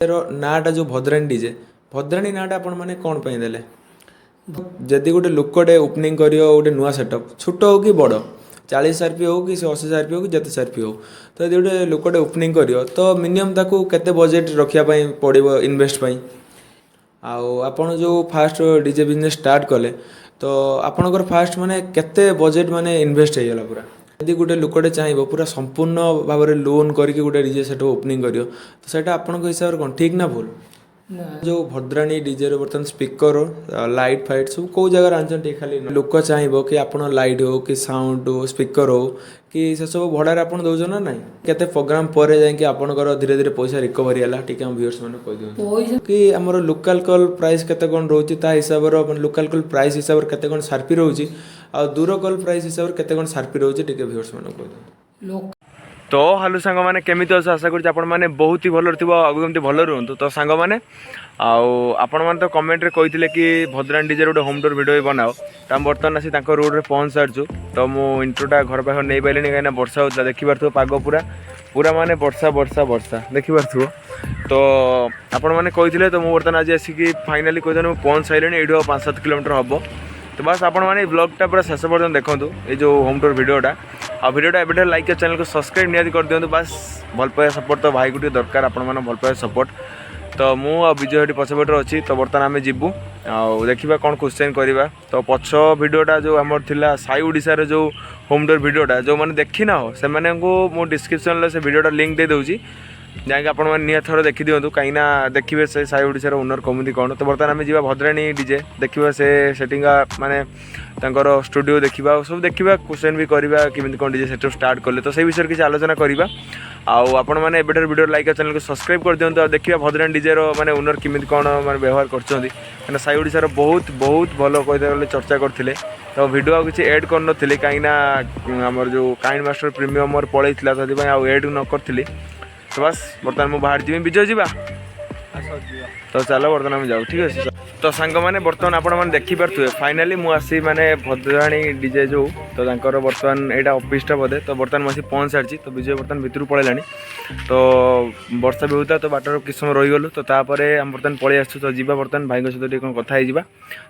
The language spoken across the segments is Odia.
ର ନାଁଟା ଯେଉଁ ଭଦ୍ରାଣୀ ଡିଜେ, ଭଦ୍ରାଣୀ ନାଁଟା ଆପଣମାନେ କ'ଣ ପାଇଁ ଦେଲେ? ଯଦି ଗୋଟେ ଲୋକଟେ ଓପନିଂ କରିବ ଗୋଟେ ନୂଆ ସେଟଅପ୍, ଛୋଟ ହଉ କି ବଡ଼, 40 ଆର୍ ପି ହଉ କି ସେ 80 ଆର୍ ପି ହଉ କି ଯେତେ ଆର୍ ପି ହଉ, ତ ଯଦି ଗୋଟେ ଲୋକଟେ ଓପନିଂ କରିବ ତ ମିନିମମ୍ ତାକୁ କେତେ ବଜେଟ୍ ରଖିବା ପାଇଁ ପଡ଼ିବ ଇନଭେଷ୍ଟ ପାଇଁ? ଆଉ ଆପଣ ଯେଉଁ ଫାଷ୍ଟ ଡିଜେ ବିଜନେସ୍ ଷ୍ଟାର୍ଟ କଲେ, ତ ଆପଣଙ୍କର ଫାଷ୍ଟ ମାନେ କେତେ ବଜେଟ୍ ମାନେ ଇନଭେଷ୍ଟ ହେଇଗଲା ପୁରା? ଯଦି ଗୋଟେ ଲୋକଟେ ଚାହିଁବ ପୁରା ସମ୍ପୂର୍ଣ୍ଣ ଭାବରେ ଲୋନ୍ କରିକି ଗୋଟେ ଡିଜେ ସେଟଅପ୍ ଓପନିଂ କରିବ, ତ ସେଇଟା ଆପଣଙ୍କ ହିସାବରେ କ'ଣ ଠିକ୍ ନା ଭୁଲ? ନା। ଯେଉଁ ଭଦ୍ରାଣୀ ଡିଜେର ବର୍ତ୍ତମାନ ସ୍ପିକର, ଲାଇଟ୍ ଫାଇଟ୍ ସବୁ କେଉଁ ଜାଗାରେ ଆଣିଛନ୍ତି? ଟିକେ ଖାଲି ଲୋକ ଚାହିଁବ କି ଆପଣ ଲାଇଟ୍ ହଉ କି ସାଉଣ୍ଡ ହଉ, ସ୍ପିକର ହଉ କି ସେସବୁ ଭଡ଼ାରେ ଆପଣ ଦେଉଛନ୍ତି ନା ନାହିଁ? କେତେ ପ୍ରୋଗ୍ରାମ୍ ପରେ ଯାଇକି ଆପଣଙ୍କର ଧୀରେ ଧୀରେ ପଇସା ରିକଭରି ହେଲା, ଟିକେ ଆମ ଭିଉର୍ସ ମାନଙ୍କୁ କହିଦିଅନ୍ତୁ। ପଇସା କି ଆମର ଲୋକାଲ୍ କଲ୍ ପ୍ରାଇସ୍ କେତେ କ'ଣ ରହୁଛି, ତା ହିସାବର ମାନେ ଲୋକାଲ୍ କଲ୍ ପ୍ରାଇସ୍ ହିସାବରେ କେତେ କ'ଣ ସାର୍ପି ରହୁଛି ଆଉ ଦୂର କଲ୍ ପ୍ରାଇସ୍ ହିସାବରେ କେତେ କ'ଣ ସାର୍ପି ରହୁଛି, ଟିକେ ଭିଉର୍ସ ମାନଙ୍କୁ କହିଦିଅନ୍ତୁ। ଲୋକ ତ ହାଲୋ ସାଙ୍ଗମାନେ, କେମିତି ଅଛ? ଆଶା କରୁଛି ଆପଣମାନେ ବହୁତ ହି ଭଲରେ ଥିବ ଆଉ ଆଗକୁ ଏମିତି ଭଲ ରୁହନ୍ତୁ। ତ ସାଙ୍ଗମାନେ, ଆଉ ଆପଣମାନେ ତ କମେଣ୍ଟରେ କହିଥିଲେ କି ଭଦ୍ରାଣୀ ଡିଜେର ଗୋଟେ ହୋମ୍ ଟୁର୍ ଭିଡ଼ିଓ ବି ବନାଅ। ତ ଆମେ ବର୍ତ୍ତମାନ ଆସି ତାଙ୍କ ରୋଡ଼ରେ ପହଞ୍ଚି ସାରିଛୁ। ତ ମୁଁ ଇଣ୍ଟ୍ରୋଟା ଘର ପାଖରେ ନେଇପାରିଲିନି, କାହିଁକିନା ବର୍ଷା ହେଉଥିଲା। ଦେଖିପାରୁଥିବ ପାଗ ପୁରା ପୁରା ମାନେ ବର୍ଷା ବର୍ଷା ବର୍ଷା ଦେଖିପାରୁଥିବ। ତ ଆପଣମାନେ କହିଥିଲେ, ତ ମୁଁ ବର୍ତ୍ତମାନ ଆଜି ଆସିକି ଫାଇନାଲି କହିଦେଲି, ମୁଁ ପହଞ୍ଚି ସାରିଲିଣି। ଏଇଠୁ ଆଉ 5-7 କିଲୋମିଟର ହେବ। ତ ବାସ୍, ଆପଣମାନେ ଏଇ ବ୍ଲଗ୍ଟା ପୁରା ଶେଷ ପର୍ଯ୍ୟନ୍ତ ଦେଖନ୍ତୁ, ଏଇ ଯେଉଁ ହୋମ୍ ଟୁର୍ ଭିଡ଼ିଓଟା। ଆଉ ଭିଡ଼ିଓଟା ଏବେଠାରୁ ଲାଇକ୍, ଚ୍ୟାନେଲକୁ ସବସ୍କ୍ରାଇବ୍ ନିହାତି କରିଦିଅନ୍ତୁ। ବାସ୍, ଭଲ ପାଇବା ସପୋର୍ଟ ତ ଭାଇକୁ ଟିକେ ଦରକାର, ଆପଣମାନଙ୍କ ଭଲ ପାଇବା ସପୋର୍ଟ। ତ ମୁଁ ଆଉ ବିଜୟ ଏଠି ପଛପଟରେ ଅଛି। ତ ବର୍ତ୍ତମାନ ଆମେ ଯିବୁ ଆଉ ଦେଖିବା କ'ଣ କ୍ୱେଶ୍ଚନ୍ କରିବା। ତ ପଛ ଭିଡ଼ିଓଟା ଯେଉଁ ଆମର ଥିଲା ସାଇ ଓଡ଼ିଶାର ଯେଉଁ ହୋମ୍ ଟୁର୍ ଭିଡ଼ିଓଟା, ଯେଉଁମାନେ ଦେଖିନାହ ସେମାନଙ୍କୁ ମୁଁ ଡିସ୍କ୍ରିପ୍ସନ୍ରେ ସେ ଭିଡ଼ିଓଟା ଲିଙ୍କ୍ ଦେଇଦେଉଛି, ଯାଇକି ଆପଣମାନେ ନିହାତି ଥରେ ଦେଖିଦିଅନ୍ତୁ, କାହିଁକିନା ଦେଖିବେ ସେ ସାଇ ଓଡ଼ିଶାର ଓନର୍ କେମିତି କ'ଣ। ତ ବର୍ତ୍ତମାନ ଆମେ ଯିବା ଭଦ୍ରାଣୀ ଡିଜେ ଦେଖିବା, ସେ ସେଟିଙ୍ଗା ମାନେ ତାଙ୍କର ଷ୍ଟୁଡ଼ିଓ ଦେଖିବା ଆଉ ସବୁ ଦେଖିବା, କ୍ୱେଶ୍ଚନ୍ ବି କରିବା କେମିତି କ'ଣ ଡିଜେ ସେଟଅପ୍ ଷ୍ଟାର୍ଟ କଲେ, ତ ସେଇ ବିଷୟରେ କିଛି ଆଲୋଚନା କରିବା। ଆଉ ଆପଣମାନେ ଏବେଠାରୁ ଭିଡ଼ିଓ ଲାଇକ୍ ଆଉ ଚ୍ୟାନେଲକୁ ସବସ୍କ୍ରାଇବ୍ କରିଦିଅନ୍ତୁ। ଆଉ ଦେଖିବା ଭଦ୍ରାଣୀ ଡିଜେର ମାନେ ଓନର୍ କେମିତି କ'ଣ ମାନେ ବ୍ୟବହାର କରୁଛନ୍ତି, କାହିଁକିନା ସାଇ ଓଡ଼ିଶାର ବହୁତ ବହୁତ ଭଲ କହିବାକୁ ଗଲେ ଚର୍ଚ୍ଚା କରିଥିଲେ। ତ ଭିଡ଼ିଓ ଆଉ କିଛି ଏଡ଼୍ କରିନଥିଲି, କାହିଁକିନା ଆମର ଯେଉଁ କାଇଣ୍ଡ ମାଷ୍ଟର ପ୍ରିମିୟମ୍ ମୋର ପଳେଇଥିଲା, ସେଥିପାଇଁ ଆଉ ଏଡ଼୍ ନ କରିଥିଲି। ତ ବାସ୍, ବର୍ତ୍ତମାନ ମୁଁ ବାହାରି ଯିବି। ବିଜୟ, ଯିବା? ତ ଚାଲ, ବର୍ତ୍ତମାନ ଆମେ ଯାଉ। ଠିକ୍ ଅଛି। ତ ସାଙ୍ଗମାନେ, ବର୍ତ୍ତମାନ ଆପଣମାନେ ଦେଖିପାରୁଥିବେ, ଫାଇନାଲି ମୁଁ ଆସି ମାନେ ଭଦ୍ରାଣୀ ଡିଜେ ଯେଉଁ, ତ ତାଙ୍କର ବର୍ତ୍ତମାନ ଏଇଟା ଅଫିସଟା ବୋଧେ। ତ ବର୍ତ୍ତମାନ ମୁଁ ଆସି ପହଞ୍ଚି ସାରିଛି। ତ ବିଜୟ ବର୍ତ୍ତମାନ ଭିତରକୁ ପଳେଇଲାଣି। ତ ବର୍ଷା ବି ହେଉଥିଲା, ତ ବାଟରେ କିଛି ସମୟ ରହିଗଲୁ। ତ ତାପରେ ଆମେ ବର୍ତ୍ତମାନ ପଳେଇ ଆସିଛୁ। ତ ଯିବା ବର୍ତ୍ତମାନ ଭାଇଙ୍କ ସହିତ ଟିକେ କ'ଣ କଥା ହେଇଯିବା।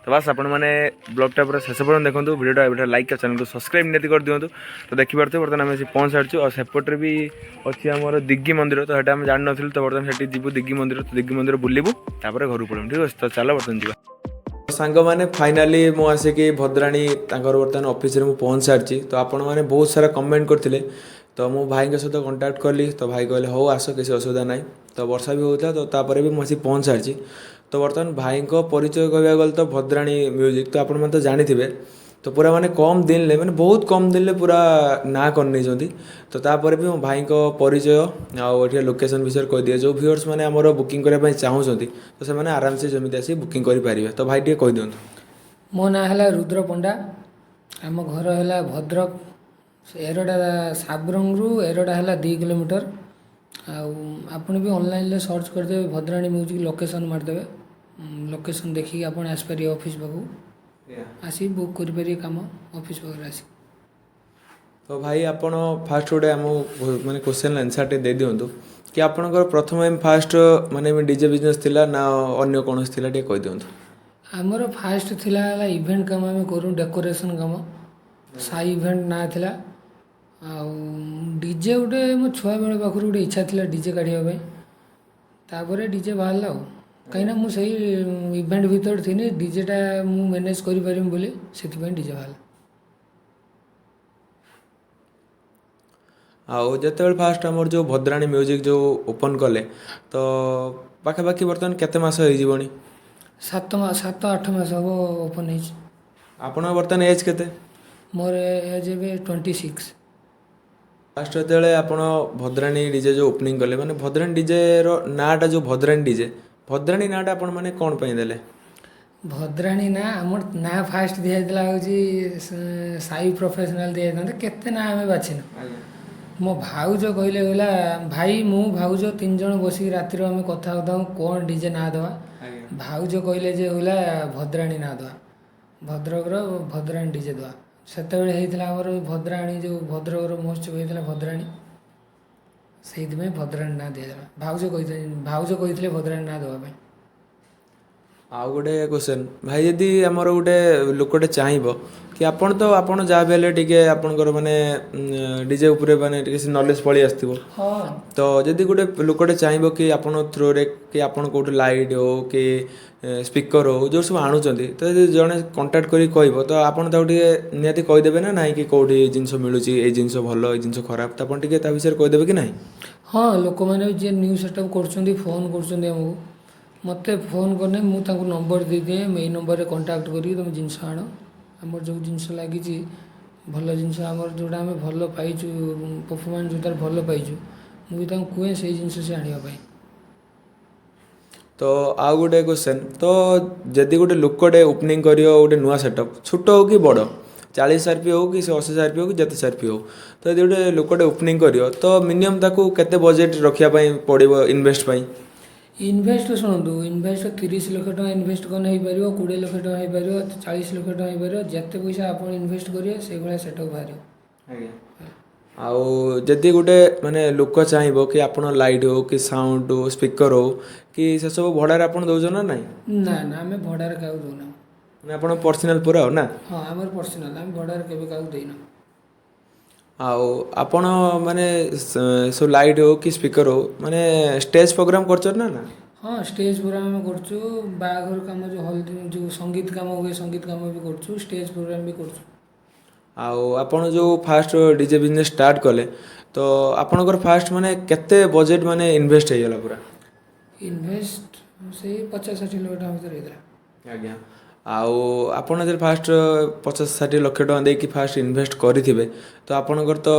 ତ ବାସ୍, ଆପଣମାନେ ବ୍ଲଗ୍ଟା ପୁରା ଶେଷ ପର୍ଯ୍ୟନ୍ତ ଦେଖନ୍ତୁ। ଭିଡ଼ିଓଟା ଏବେଟା ଲାଇକ୍ ଆଉ ଚ୍ୟାନେଲକୁ ସବସ୍କ୍ରାଇବ୍ ନିହାତି କରିଦିଅନ୍ତୁ। ତ ଦେଖିପାରୁଥିବେ, ବର୍ତ୍ତମାନ ଆମେ ଆସି ପହଞ୍ଚି ସାରିଛୁ। ଆଉ ସେପଟରେ ବି ଅଛି ଆମର ଦିଗି ମନ୍ଦିର, ତ ସେଇଟା ଆମେ ଜାଣିନଥିଲୁ। ତ ବର୍ତ୍ତମାନ ସେଠି ଯିବୁ ଦିଗି ମନ୍ଦିର, ତ ଦିଗି ମନ୍ଦିର ବୁଲିବୁ, ତାପରେ ଘରକୁ ପଳେଇବୁ। ଠିକ୍ ଅଛି, ତ ଚାଲ ବର୍ତ୍ତମାନ ଯିବା। ସାଙ୍ଗମାନେ, ଫାଇନାଲି ମୁଁ ଆସିକି ଭଦ୍ରାଣୀ ତାଙ୍କର ବର୍ତ୍ତମାନ ଅଫିସରେ ମୁଁ ପହଞ୍ଚି ସାରିଛି। ତ ଆପଣମାନେ ବହୁତ ସାରା କମେଣ୍ଟ କରିଥିଲେ, ତ ମୁଁ ଭାଇଙ୍କ ସହିତ କଣ୍ଟାକ୍ଟ କଲି। ତ ଭାଇ କହିଲେ, ହଉ ଆସ, କିଛି ଅସୁବିଧା ନାହିଁ। ତ ବର୍ଷା ବି ହେଉଥିଲା, ତ ତାପରେ ବି ମୁଁ ଆସି ପହଞ୍ଚି ସାରିଛି। ତ ବର୍ତ୍ତମାନ ଭାଇଙ୍କ ପରିଚୟ କହିବାକୁ ଗଲେ ତ ଭଦ୍ରାଣୀ ମ୍ୟୁଜିକ୍ ତ ଆପଣମାନେ ତ ଜାଣିଥିବେ। ତ ପୁରା ମାନେ କମ୍ ଦିନରେ, ମାନେ ବହୁତ କମ୍ ଦିନରେ ପୁରା ନାଁ କରିନେଇଛନ୍ତି। ତ ତାପରେ ବି ମୋ ଭାଇଙ୍କ ପରିଚୟ ଆଉ ଏଠି ଲୋକେସନ୍ ବିଷୟରେ କହିଦିଏ, ଯେଉଁ ଭିଉଅର୍ସ ମାନେ ଆମର ବୁକିଂ କରିବା ପାଇଁ ଚାହୁଁଛନ୍ତି, ତ ସେମାନେ ଆରାମସେ ଯେମିତି ଆସି ବୁକିଂ କରିପାରିବେ। ତ ଭାଇ, ଟିକେ କହିଦିଅନ୍ତୁ। ମୋ ନାଁ ହେଲା ରୁଦ୍ର ପଣ୍ଡା। ଆମ ଘର ହେଲା ଭଦ୍ରକ ଏରଡ଼ା, ସାବରଙ୍ଗରୁ ଏରଡ଼ା ହେଲା 2 କିଲୋମିଟର। ଆଉ ଆପଣ ବି ଅନଲାଇନରେ ସର୍ଚ୍ଚ କରିଦେବେ, ଭଦ୍ରାଣୀ ମ୍ୟୁଜିକ୍ ଲୋକେସନ୍ ମାରିଦେବେ, ଲୋକେସନ୍ ଦେଖିକି ଆପଣ ଆସିପାରିବେ ଅଫିସ୍ ପାଖକୁ, ଆସିକି ବୁକ୍ କରିପାରିବେ କାମ ଅଫିସ୍ ପାଖରେ ଆସି। ତ ଭାଇ, ଆପଣ ଫାଷ୍ଟ ଗୋଟେ ଆମକୁ ମାନେ କ୍ୱେଶ୍ଚନ୍ ଆନ୍ସର୍ ଟିକେ ଦେଇଦିଅନ୍ତୁ କି ଆପଣଙ୍କର ପ୍ରଥମ ଏମ୍ ଫାଷ୍ଟ ମାନେ ଡିଜେ ବିଜନେସ୍ ଥିଲା ନା ଅନ୍ୟ କୌଣସି ଥିଲା, ଟିକେ କହିଦିଅନ୍ତୁ। ଆମର ଫାଷ୍ଟ ଥିଲା ହେଲା ଇଭେଣ୍ଟ କାମ ଆମେ କରୁ, ଡେକୋରେସନ୍ କାମ। ସାଇ ଇଭେଣ୍ଟ ନାଁ ଥିଲା। ଆଉ ଡିଜେ ଗୋଟେ ମୋ ଛୁଆବେଳ ପାଖରୁ ଗୋଟେ ଇଚ୍ଛା ଥିଲା ଡିଜେ କାଢ଼ିବା ପାଇଁ। ତାପରେ ଡିଜେ ବାହାରିଲା। ଆଉ କାହିଁକିନା ମୁଁ ସେଇ ଇଭେଣ୍ଟ ଭିତରେ ଥିଲି, ଡିଜେଟା ମୁଁ ମ୍ୟାନେଜ୍ କରିପାରିବି ବୋଲି ସେଥିପାଇଁ ଡିଜେ ବାହାରିଲା। ଆଉ ଯେତେବେଳେ ଫାଷ୍ଟ ଆମର ଯେଉଁ ଭଦ୍ରାଣୀ ମ୍ୟୁଜିକ୍ ଯେଉଁ ଓପନ୍ କଲେ, ତ ପାଖାପାଖି ବର୍ତ୍ତମାନ କେତେ ମାସ ହେଇଯିବଣି? 7 ମାସ, 7-8 ମାସ ହେବ ଓପନ୍ ହେଇଛି। ଆପଣଙ୍କ ବର୍ତ୍ତମାନ ଏଜ୍ କେତେ? ମୋର ଏଜ୍ ଏବେ 26। ଫାଷ୍ଟ ଯେତେବେଳେ ଆପଣ ଭଦ୍ରାଣୀ ଡିଜେ ଯେଉଁ ଓପନିଂ କଲେ, ମାନେ ଭଦ୍ରାଣୀ ଡିଜେର ନାଁଟା ଯେଉଁ ଭଦ୍ରାଣୀ ଡିଜେ, ଭଦ୍ରାଣୀ ନାଁଟା ଆପଣ ମାନେ କ'ଣ ପାଇଁ ଦେଲେ? ଭଦ୍ରାଣୀ ନାଁ, ଆମର ନାଁ ଫାଷ୍ଟ ଦିଆଯାଇଥିଲା ହେଉଛି ସାଇ ପ୍ରଫେସନାଲ୍ ଦିଆଯାଇଥାନ୍ତା, କେତେ ନାଁ ଆମେ ବାଛିନୁ। ମୋ ଭାଉଜ କହିଲେ, କହିଲା ଭାଇ, ମୁଁ ଭାଉଜ ତିନି ଜଣ ବସିକି ରାତିରେ ଆମେ କଥା ହେଉଥାଉ କ'ଣ ଡିଜେ ନାଁ ଦେବା। ଭାଉଜ କହିଲେ ଯେ ହେଲା ଭଦ୍ରାଣୀ ନାଁ ଦେବା, ଭଦ୍ରକର ଭଦ୍ରାଣୀ ଡିଜେ ଦେବା। ସେତେବେଳେ ହେଇଥିଲା ଆମର ଭଦ୍ରାଣୀ ଯେଉଁ ଭଦ୍ରକର ମହୋତ୍ସବ ହେଇଥିଲା ଭଦ୍ରାଣୀ। ସେଇଥିପାଇଁ ଭଦ୍ରାଣୀ ନାଁ ଦିଆଗଲା। ଭାଉଜ କହିଥିଲେ, ଭାଉଜ କହିଥିଲେ ଭଦ୍ରାଣୀ ନାଁ ଦେବା ପାଇଁ। ଆଉ ଗୋଟେ କ୍ୱେଶ୍ଚନ୍ ଭାଇ, ଯଦି ଆମର ଗୋଟେ ଲୋକଟେ ଚାହିଁବ କି ଆପଣ ତ ଆପଣ ଯାହା ବି ହେଲେ ଟିକେ ଆପଣଙ୍କର ମାନେ ଡିଜେ ଉପରେ ମାନେ ଟିକେ ନଲେଜ୍ ପଳେଇ ଆସିଥିବ। ହଁ। ତ ଯଦି ଗୋଟେ ଲୋକଟେ ଚାହିଁବ କି ଆପଣ ଥ୍ରୋରେ କି ଆପଣ କେଉଁଠି ଲାଇଟ୍ ହଉ କି ସ୍ପିକର ହଉ ଯେଉଁ ସବୁ ଆଣୁଛନ୍ତି, ତ ଯଦି ଜଣେ କଣ୍ଟାକ୍ଟ କରିକି କହିବ, ତ ଆପଣ ତାକୁ ଟିକେ ନିହାତି କହିଦେବେ ନା ନାହିଁ କି କେଉଁଠି ଏଇ ଜିନିଷ ମିଳୁଛି, ଏଇ ଜିନିଷ ଭଲ, ଏଇ ଜିନିଷ ଖରାପ, ତ ଆପଣ ଟିକେ ତା ବିଷୟରେ କହିଦେବେ କି ନାହିଁ? ହଁ, ଲୋକମାନେ ବି ଯିଏ ନ୍ୟୁ ସେଟଅପ୍ କରୁଛନ୍ତି ଫୋନ୍ କରୁଛନ୍ତି ଆମକୁ। ମୋତେ ଫୋନ୍ କଲେ ମୁଁ ତାଙ୍କୁ ନମ୍ବର ଦେଇଦିଏ, ଏଇ ନମ୍ବରରେ କଣ୍ଟାକ୍ଟ କରିକି ତୁମେ ଜିନିଷ ଆଣ। ଆମର ଯେଉଁ ଜିନିଷ ଲାଗିଛି ଭଲ ଜିନିଷ, ଆମର ଯେଉଁଟା ଆମେ ଭଲ ପାଇଛୁ, ପରଫର୍ମାନ୍ସ ଯେଉଁଟାରେ ଭଲ ପାଇଛୁ, ମୁଁ ବି ତାଙ୍କୁ କୁହେ ସେଇ ଜିନିଷ ସେ ଆଣିବା ପାଇଁ। ତ ଆଉ ଗୋଟେ କ୍ୱେଶ୍ଚନ୍, ତ ଯଦି ଗୋଟେ ଲୋକଟେ ଓପନିଂ କରିବ ଗୋଟେ ନୂଆ ସେଟଅପ୍, ଛୋଟ ହଉ କି ବଡ଼, 40 ଆର୍ ପି ହଉ କି ସେ 80 ଆର୍ ପି ହଉ କି ଯେତେ ଆର୍ ପି ହଉ, ତ ଯଦି ଗୋଟେ ଲୋକଟେ ଓପନିଂ କରିବ, ତ ମିନିମମ୍ ତାକୁ କେତେ ବଜେଟ୍ ରଖିବା ପାଇଁ ପଡ଼ିବ ଇନଭେଷ୍ଟ ପାଇଁ? ଇନଭେଷ୍ଟ, ଶୁଣନ୍ତୁ, ଇନଭେଷ୍ଟ 30 ଲକ୍ଷ ଟଙ୍କା ଇନଭେଷ୍ଟ କଲେ ହେଇପାରିବ, 20 ଲକ୍ଷ ଟଙ୍କା ହେଇପାରିବ, 40 ଲକ୍ଷ ଟଙ୍କା ହେଇପାରିବ। ଯେତେ ପଇସା ଆପଣ ଇନଭେଷ୍ଟ କରିବେ, ସେଇଭଳିଆ ସେଟଅପ୍ ବାହାରିବ। ଆଜ୍ଞା, ଆଉ ଯଦି ଗୋଟେ ମାନେ ଲୋକ ଚାହିଁବ କି ଆପଣ ଲାଇଟ୍ ହଉ କି ସାଉଣ୍ଡ ହଉ, ସ୍ପିକର ହଉ କି ସେସବୁ ଭଡ଼ାରେ ଆପଣ ଦେଉଛନ୍ତି ନା ନାହିଁ? ନା ନା, ଆମେ ଭଡ଼ାରେ କାହାକୁ ଦେଉନାହୁଁ। ମାନେ ଆପଣ ପର୍ସନାଲ୍ ପୁରା ଆଉ ନା? ହଁ, ଆମର ପର୍ସନାଲ୍, ଆମେ ଭଡ଼ାରେ କେବେ କାହାକୁ ଦେଇନାହୁଁ। ଆଉ ଆପଣ ମାନେ ସବୁ ଲାଇଟ୍ ହଉ କି ସ୍ପିକର ହଉ, ମାନେ ଷ୍ଟେଜ୍ ପ୍ରୋଗ୍ରାମ୍ କରୁଛନ୍ତି ନା ନା? ହଁ, ଷ୍ଟେଜ୍ ପ୍ରୋଗ୍ରାମ୍ ଆମେ କରୁଛୁ। ବାହାଘର କାମ ଯେଉଁ ହଳଦୀ, ଯେଉଁ ସଙ୍ଗୀତ କାମ ହୁଏ, ସଙ୍ଗୀତ କାମ ବି କରୁଛୁ, ଷ୍ଟେଜ୍ ପ୍ରୋଗ୍ରାମ୍ ବି କରୁଛୁ। ଆଉ ଆପଣ ଯେଉଁ ଫାଷ୍ଟ ଡିଜେ ବିଜନେସ୍ ଷ୍ଟାର୍ଟ କଲେ, ତ ଆପଣଙ୍କର ଫାଷ୍ଟ ମାନେ କେତେ ବଜେଟ୍ ମାନେ ଇନଭେଷ୍ଟ ହେଇଗଲା ପୁରା? ଇନଭେଷ୍ଟ ସେଇ 50-60 ଲକ୍ଷ ଟଙ୍କା ଭିତରେ ହେଇଥିଲା। ଆଜ୍ଞା, ଆଉ ଆପଣ ଯେତେବେଳେ ଫାଷ୍ଟ 50-60 ଲକ୍ଷ ଟଙ୍କା ଦେଇକି ଫାଷ୍ଟ ଇନଭେଷ୍ଟ କରିଥିବେ, ତ ଆପଣଙ୍କର ତ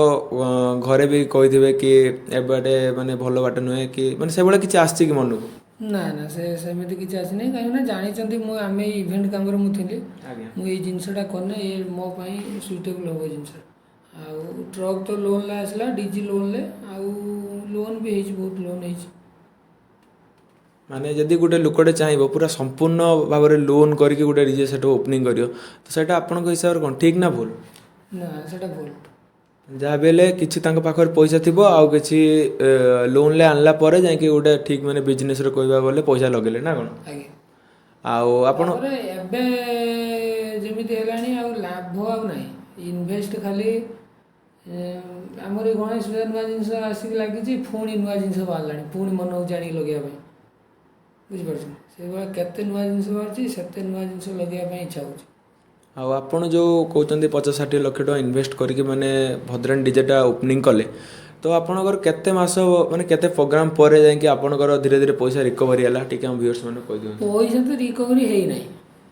ଘରେ ବି କହିଥିବେ କି ଏ ବାଟେ ମାନେ ଭଲ ବାଟ ନୁହେଁ କି, ମାନେ ସେଭଳିଆ କିଛି ଆସିଛି କି ମନକୁ? ନା ନା, ସେ ସେମିତି କିଛି ଆସିନି, କାହିଁକିନା ଜାଣିଛନ୍ତି ମୁଁ ଆମେ ଏଇ ଇଭେଣ୍ଟ କାମରେ ମୁଁ ଥିଲି। ମୁଁ ଏଇ ଜିନିଷଟା କଲେ ଏ ମୋ ପାଇଁ ସୁଇଟେବୁଲ୍ ହେବ ଏ ଜିନିଷ। ଆଉ ଟ୍ରକ୍ ତ ଲୋନ୍ରେ ଆସିଲା, ଡିଜି ଲୋନ୍ରେ, ଆଉ ଲୋନ୍ ବି ହେଇଛି, ବହୁତ ଲୋନ୍ ହେଇଛି। ମାନେ ଯଦି ଗୋଟେ ଲୋକଟେ ଚାହିଁବ ପୁରା ସମ୍ପୂର୍ଣ୍ଣ ଭାବରେ ଲୋନ୍ କରିକି ଗୋଟେ ଡିଜେ ସେଟ୍ ଓପନିଂ କରିବ, ତ ସେଇଟା ଆପଣଙ୍କ ହିସାବରେ କ'ଣ ଠିକ୍ ନା ଭୁଲ? ନା, ସେଇଟା ଭୁଲ। ଯାହା ବି ହେଲେ କିଛି ତାଙ୍କ ପାଖରେ ପଇସା ଥିବ ଆଉ କିଛି ଲୋନ୍ରେ ଆଣିଲା ପରେ ଯାଇକି ଗୋଟେ ଠିକ୍ ମାନେ ବିଜନେସ୍ରେ କହିବାକୁ ଗଲେ ପଇସା ଲଗେଇଲେ ନା କ'ଣ? ଆଜ୍ଞା। ଆଉ ଆପଣ ତାପରେ ଏବେ ଯେମିତି ହେଲାଣି ଆଉ ଲାଭ ଆଉ ନାହିଁ। ଇନଭେଷ୍ଟ ଖାଲି ଆମର ଏଇ ଗଣେଶ ପୂଜା ନୂଆ ଜିନିଷ ଆସିକି ଲାଗିଛି, ପୁଣି ନୂଆ ଜିନିଷ ବାହାରିଲାଣି, ପୁଣି ମନ ହେଉଛି ଆଣିକି ଲଗେଇବା ପାଇଁ। ବୁଝିପାରୁଛନ୍ତି? ସେଇଭଳିଆ କେତେ ନୂଆ ଜିନିଷ ବାହାରୁଛି, ସେତେ ନୂଆ ଜିନିଷ ଲଗେଇବା ପାଇଁ ଇଚ୍ଛା ହେଉଛି। ଆଉ ଆପଣ ଯେଉଁ କହୁଛନ୍ତି 50-60 ଲକ୍ଷ ଟଙ୍କା ଇନଭେଷ୍ଟ କରିକି ମାନେ ଭଦ୍ରାଣୀ ଡିଜେଟା ଓପନିଂ କଲେ, ତ ଆପଣଙ୍କର କେତେ ମାସ ମାନେ କେତେ ପ୍ରୋଗ୍ରାମ୍ ପରେ ଯାଇକି ଆପଣଙ୍କର ଧୀରେ ଧୀରେ ପଇସା ରିକଭରି ହେଲା, ଟିକେ ଆମ ଭିଉର୍ସ ମାନଙ୍କୁ କହିଦିଅନ୍ତୁ। ପଇସା ତ ରିକଭରି ହେଇନାହିଁ।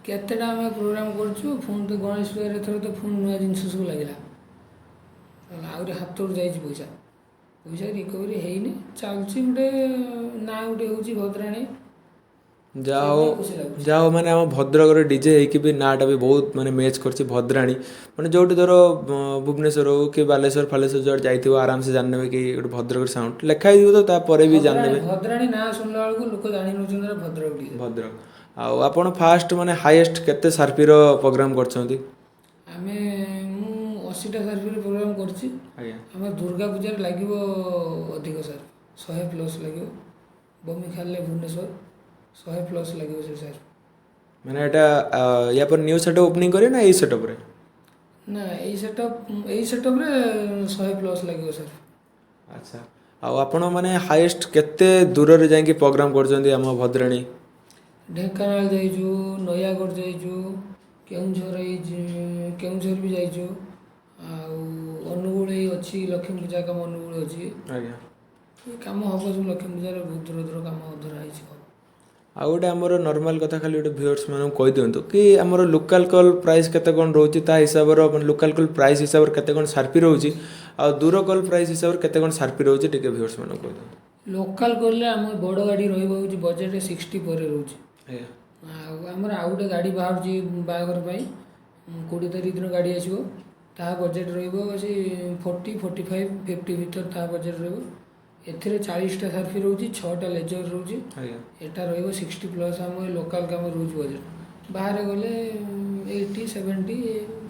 କେତେଟା ଆମେ ପ୍ରୋଗ୍ରାମ୍ କରୁଛୁ, ପୁଣି ତ ଗଣେଶ ପୂଜାରେ ଏଥର ତ ପୁଣି ନୂଆ ଜିନିଷ ସବୁ ଲାଗିଲା, ଆହୁରି ହାତରୁ ଯାଇଛି ପଇସା। ପଇସା ରିକଭରି ହେଇନି, ଚାଲୁଛି, ଗୋଟେ ନାଁ ଗୋଟେ ହେଉଛି ଭଦ୍ରାଣୀ। ଯାହା ହଉ। ସେଇଟା ଖୁସି ଲାଗୁଛି। ଯାହା ହଉ, ମାନେ ଆମ ଭଦ୍ରକର ଡିଜେ ହେଇକି ବି ନାଁଟା ବି ବହୁତ ମାନେ ମ୍ୟାଚ୍ କରିଛି ଭଦ୍ରାଣୀ। ମାନେ ଯେଉଁଠି ଧର ଭୁବନେଶ୍ୱର ହଉ କି ବାଲେଶ୍ୱର ଫାଲେଶ୍ୱର ଯୁଆଡ଼େ ଯାଇଥିବ, ଆରାମସେ ଜାଣିନେବେ କି ଗୋଟେ ଭଦ୍ରକର ସାଉଣ୍ଡ ଲେଖା ହେଇଥିବ, ତ ତାପରେ ବି ଜାଣିନେବେ। ଭଦ୍ରାଣୀ ନାଁ ଶୁଣିଲା ବେଳକୁ ଲୋକ ଜାଣି ନେଉଛନ୍ତି ଏଇଟା ଭଦ୍ରକ ଡିଜେ। ଭଦ୍ରକ। ଆଉ ଆପଣ ଫାଷ୍ଟ ମାନେ ହାଇଏଷ୍ଟ କେତେ ସାର୍ପିର ପ୍ରୋଗ୍ରାମ୍ କରିଛନ୍ତି? ମୁଁ 80ଟା ସାର୍ପିର ପ୍ରୋଗ୍ରାମ୍ କରିଛି। ଆମ ଦୁର୍ଗା ପୂଜାରେ ଲାଗିବ ଅଧିକ ସାର୍, 100 ପ୍ଲସ୍ ଲାଗିବ। ବମିଖାଲରେ, ଭୁବନେଶ୍ୱର, 100 ପ୍ଲସ୍ ଲାଗିବ ସେ ସାର୍। ମାନେ ଏଇଟା ୟା ପରେ ନ୍ୟୁ ସେଟଅପ୍ ଓପନିଂ କରିବେ ନା ଏଇ ସେଟଅପ୍ରେ? ନା, ଏଇ ସେଟଅପ୍ରେ 100 ପ୍ଲସ୍ ଲାଗିବ ସାର୍। ଆଚ୍ଛା, ଆଉ ଆପଣ ମାନେ ହାଇଏଷ୍ଟ କେତେ ଦୂରରେ ଯାଇକି ପ୍ରୋଗ୍ରାମ୍ କରୁଛନ୍ତି ଆମ ଭଦ୍ରାଣୀ? ଢେଙ୍କାନାଳ ଯାଇଛୁ, ନୟାଗଡ଼ ଯାଇଛୁ, କେଉଁଝର, ଏଇ କେଉଁଝର ବି ଯାଇଛୁ। ଆଉ ଅନୁଗୁଳ ଏଇ ଅଛି, ଲକ୍ଷ୍ମୀ ପୂଜା କାମ ଅନୁଗୁଳ ଅଛି। ଏ କାମ ହେବ ସବୁ, ଲକ୍ଷ୍ମୀ ପୂଜାରେ ବହୁତ ଦୂର ଦୂର କାମ ଧରା ହେଇଛି, ହବ। ଆଉ ଗୋଟେ ଆମର ନର୍ମାଲ କଥା ଖାଲି ଗୋଟେ ଭିଉର୍ସ ମାନଙ୍କୁ କହିଦିଅନ୍ତୁ କି ଆମର ଲୋକାଲ୍ କଲ୍ ପ୍ରାଇସ୍ କେତେ କ'ଣ ରହୁଛି, ତା ହିସାବର ମାନେ ଲୋକାଲ୍ କଲ୍ ପ୍ରାଇସ୍ ହିସାବରେ କେତେ କ'ଣ ସାର୍ପି ରହୁଛି ଆଉ ଦୂର କଲ୍ ପ୍ରାଇସ୍ ହିସାବରେ କେତେ କ'ଣ ସାର୍ପି ରହୁଛି, ଟିକେ ଭିଉର୍ସ ମାନଙ୍କୁ କହିଦିଅନ୍ତୁ। ଲୋକାଲ୍ କଲେ ଆମ ବଡ଼ ଗାଡ଼ି ରହିବ ହେଉଛି ବଜେଟ୍ 60 ପରେ ରହୁଛି। ଆଉ ଆମର ଆଉ ଗୋଟେ ଗାଡ଼ି ବାହାରୁଛି ବାହାଘର ପାଇଁ, 20 ତାରିଖ ଦିନ ଗାଡ଼ି ଆସିବ। ତା ବଜେଟ୍ ରହିବ ସେ 40, 45, 50 ଭିତରେ ତା ବଜେଟ୍ ରହିବ। ଏଥିରେ 40ଟା ସାର୍ଫି ରହୁଛି, ଛଅଟା ଲେଜର୍ ରହୁଛି। ଏଟା ରହିବ 60 ପ୍ଲସ୍, ଆମ ଏ ଲୋକାଲ୍ କାମ ରହୁଛି ବଜେଟ୍। ବାହାରେ ଗଲେ 80, 70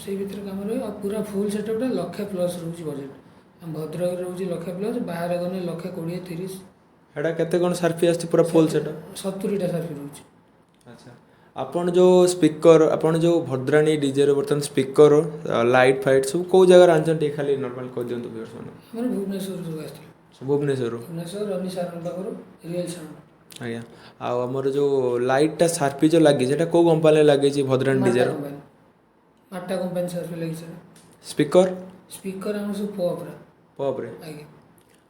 ସେଇ ଭିତରେ କାମ ରହିବ। ଆଉ ପୁରା ଫୁଲ୍ ସେଟଅପ୍ଟା ଲକ୍ଷେ ପ୍ଲସ୍ ରହୁଛି ବଜେଟ୍। ଆମ ଭଦ୍ରକରେ ରହୁଛି ଲକ୍ଷେ ପ୍ଲସ୍, ବାହାରେ ଗଲେ ଲକ୍ଷେ 20, 30। ସେଇଟା କେତେ କ'ଣ ସାର୍ପି ଆସୁଛି ପୁରା ଫୁଲ୍ ସେଟଅପ୍? 70ଟା ସାର୍ପି ରହୁଛି। ଆଚ୍ଛା, ଆପଣ ଯେଉଁ ସ୍ପିକର, ଆପଣ ଯେଉଁ ଭଦ୍ରାଣୀ ଡିଜେର ବର୍ତ୍ତମାନ ସ୍ପିକର, ଲାଇଟ୍ ଫାଇଟ୍ ସବୁ କେଉଁ ଜାଗାରେ ଆଣିଛନ୍ତି, ଟିକେ ଖାଲି ନର୍ମାଲ୍ କହିଦିଅନ୍ତୁ ଭିଉଅର୍ସ ମାନଙ୍କୁ। ଆମର ଭୁବନେଶ୍ୱରରୁ ସବୁ ଆସିଥିଲା। ଭୁବନେଶ୍ୱରରୁ? ଭୁବନେଶ୍ୱର ରନି ସାରଙ୍କ ପାଖରୁ, ରିଏଲ୍ ସାଉଣ୍ଡ। ଆଜ୍ଞା, ଆଉ ଆମର ଯେଉଁ ଲାଇଟ୍ଟା ସାର୍ପି ଯେଉଁ ଲାଗିଛି, ସେଇଟା କେଉଁ କମ୍ପାନୀରେ ଲାଗିଛି ଭଦ୍ରାଣୀ ମାଟା ଡିଜେର? କମ୍ପାନୀ, ମାଟା କମ୍ପାନୀ ସାର୍ପି ଲାଗିଛି ସେଟା। ସ୍ପିକର? ସ୍ପିକର ଆମର ସବୁ ପପ୍ର। ପପ୍ରେ? ଆଜ୍ଞା।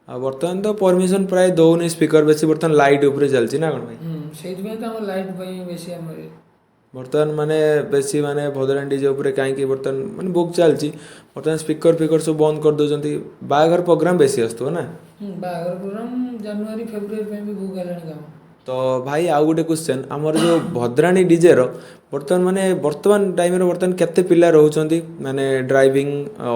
ଆଉ ବର୍ତ୍ତମାନ ତ ପରମିସନ୍ ପ୍ରାୟ ଦେଉନି ସ୍ପିକର ବେଶୀ, ବର୍ତ୍ତମାନ ଲାଇଟ୍ ଉପରେ ଚାଲିଛି ନା କ'ଣ ଭାଇ? ହୁଁ, ସେଇଥିପାଇଁ ତ ଆମ ଲାଇଟ୍ ପାଇଁ ବେଶୀ ଆମର ଇଏ। ବର୍ତ୍ତମାନ ମାନେ ବେଶୀ ମାନେ ଭଦ୍ରାଣୀ ଡିଜେ ଉପରେ କାହିଁକି ବର୍ତ୍ତମାନ ମାନେ ବୁକ୍ ଚାଲିଛି, ବର୍ତ୍ତମାନ ସ୍ପିକର ଫିକର ସବୁ ବନ୍ଦ କରିଦେଉଛନ୍ତି। ବାହାଘର ପ୍ରୋଗ୍ରାମ୍ ବେଶୀ ଆସୁଥିବ ନା? ହୁଁ, ବାହାଘର ପ୍ରୋଗ୍ରାମ୍ ଜାନୁଆରୀ ଫେବୃଆରୀ ପାଇଁ ବି ବୁକ୍ ହେଲାଣି କାମ। ତ ଭାଇ, ଆଉ ଗୋଟେ କ୍ୱେଶ୍ଚନ୍, ଆମର ଯେଉଁ ଭଦ୍ରାଣୀ ଡିଜେର ବର୍ତ୍ତମାନ ମାନେ ବର୍ତ୍ତମାନ ଟାଇମ୍ରେ ବର୍ତ୍ତମାନ କେତେ ପିଲା ରହୁଛନ୍ତି, ମାନେ ଡ୍ରାଇଭିଂ,